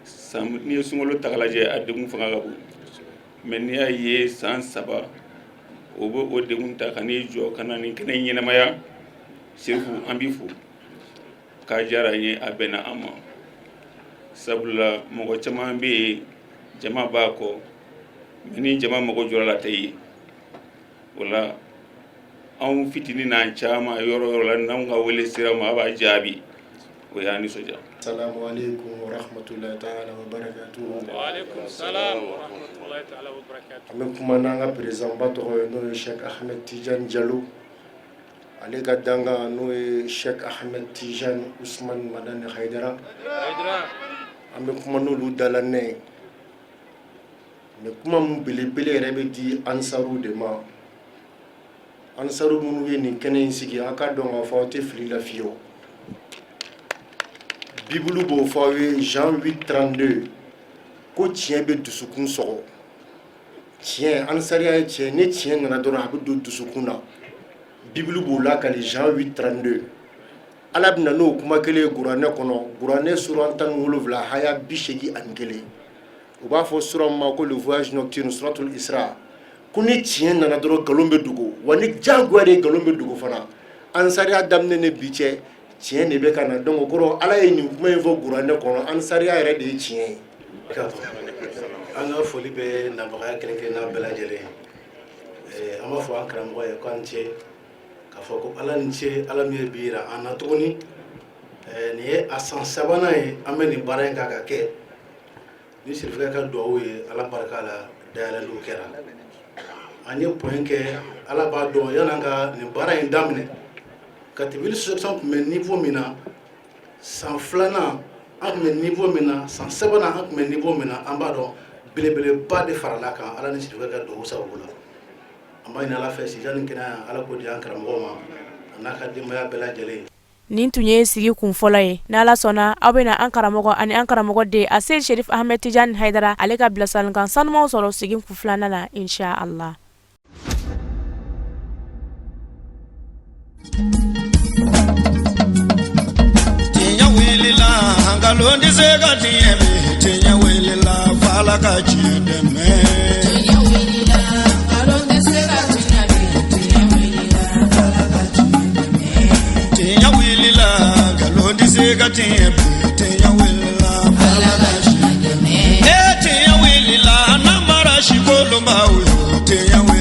Speaker 11: san. N'i ye sunkalo ta k'a lajɛ, a degun fanga ka bon, mais n'i y'a ye san 3 o bɛ o degun ta ka n'i jɔ ka na nin kɛnɛ ɲɛnamaya, Serifu, an b'i fo k'a diyara an ye, a bɛnna an ma, sabula mɔgɔ caman bɛ yen, jama b'a kɔ, mais ni jama mago jɔra la, a tɛ ye. O la, anw fitinin n'an caman, yɔrɔ yɔrɔ la n'anw ka wele sera ma, a b'a jaabi, o y'an nisɔndiya.
Speaker 12: Salamu aleykum wa rahmatulahi taala wa barakatuhu.
Speaker 13: Wa aleykum salam wa rahmatulahi taala wa barakatuhu.
Speaker 12: An bɛ kuma n'an ka président ba tɔgɔ ye, n'o ye Cheikh Ahmed Tidiane Diallo, ale ka dankan, n'o ye Cheikh Ahmed Tidiane Ousmane Madani Haidara. An bɛ kuma n'olu dalanɛ ye, mais kuma min belebele yɛrɛ bɛ di ansaru de ma, ansaru minnu ye nin kɛnɛ in sigi, a ka dɔn k'a fɔ aw tɛ fili la fiyewu. Bibulu b'o fɔ aw ye, Jean 8:32, ko tiɲɛ bɛ dusukun sɔgɔ. Tiɲɛ, ansariya ye tiɲɛ. Ni tiɲɛ nana dɔrɔn, a bɛ don dusukun na. Bibulu b'o lakali, Jean 8:32. Ala bɛna n'o kuma kelen ye Kuranɛ kɔnɔ, Kuranɛ suran 17, haya 81. U b'a fɔ sura ma ko le voyage nocturne, suratul Isra, ko ni tiɲɛ nana dɔrɔn, nkalon bɛ dogo, wa ni diyagoya de nkalon bɛ dogo fana. Ansariya daminɛ ni bi cɛ, tiɲɛ de bɛ ka na. Donc o kɔrɔ, Ala ye nin kuma in fɔ Kuranɛ kɔnɔ, ansariya yɛrɛ de ye tiɲɛ ye.
Speaker 14: An ka foli bɛ nabagaya kelen kelenna bɛɛ lajɛlen ye. An b'a fɔ an karamɔgɔ ye k'an ce, k'a fɔ ko Ala ni ce, Ala min ye bi yira an na tuguni. Nin ye a san sabanan ye an bɛ nin baara in kan ka kɛ ni sirifukɛ ka duwawu ye. Ala barika la, dayɛlɛliw kɛra, an ye point kɛ. Ala b'a dɔn, yan'an ka nin baara in daminɛ, Kati section tun bɛ niveau min na san filanan, an tun bɛ niveau min na san sabanan, an tun bɛ niveau min na, an b'a dɔn belebeleba de farala kan, Ala ni sirifukɛ ka duwawu sababu la. An b'a ɲini Ala fɛ, sijan ni kɛnɛya, Ala k'o di an karamɔgɔ ma, a n'a ka denbaya bɛɛ lajɛlen.
Speaker 3: Nin tun ye sigi kun fɔlɔ ye. N'Ala sɔnna, aw bɛna an karamɔgɔ ani an karamɔgɔ den a Seyidi Sherif Ahmed Tijani Hayidara, ale ka bilasiralikan sanumanw sɔrɔ sigi kun filanan na, insha Allah.
Speaker 1: Tiɲɛ wulila, nkalon tɛ se ka tiɲɛ bi. Tiɲɛ wulila, f'Ala ka tiɲɛ dɛmɛ.
Speaker 2: Tiɲɛ wulila, nkalon tɛ se ka tiɲɛ bi. Tiɲɛ wulila, Ala ka tiɲɛ dɛmɛ.
Speaker 1: Tiɲɛ wulila, nkalon tɛ se ka tiɲɛ bi. Tiɲɛ wulila, f'Ala ka tiɲɛ dɛmɛ. Ee, tiɲɛ wulila, n'an mara si kolonbaw ye. Tiɲɛ wulila.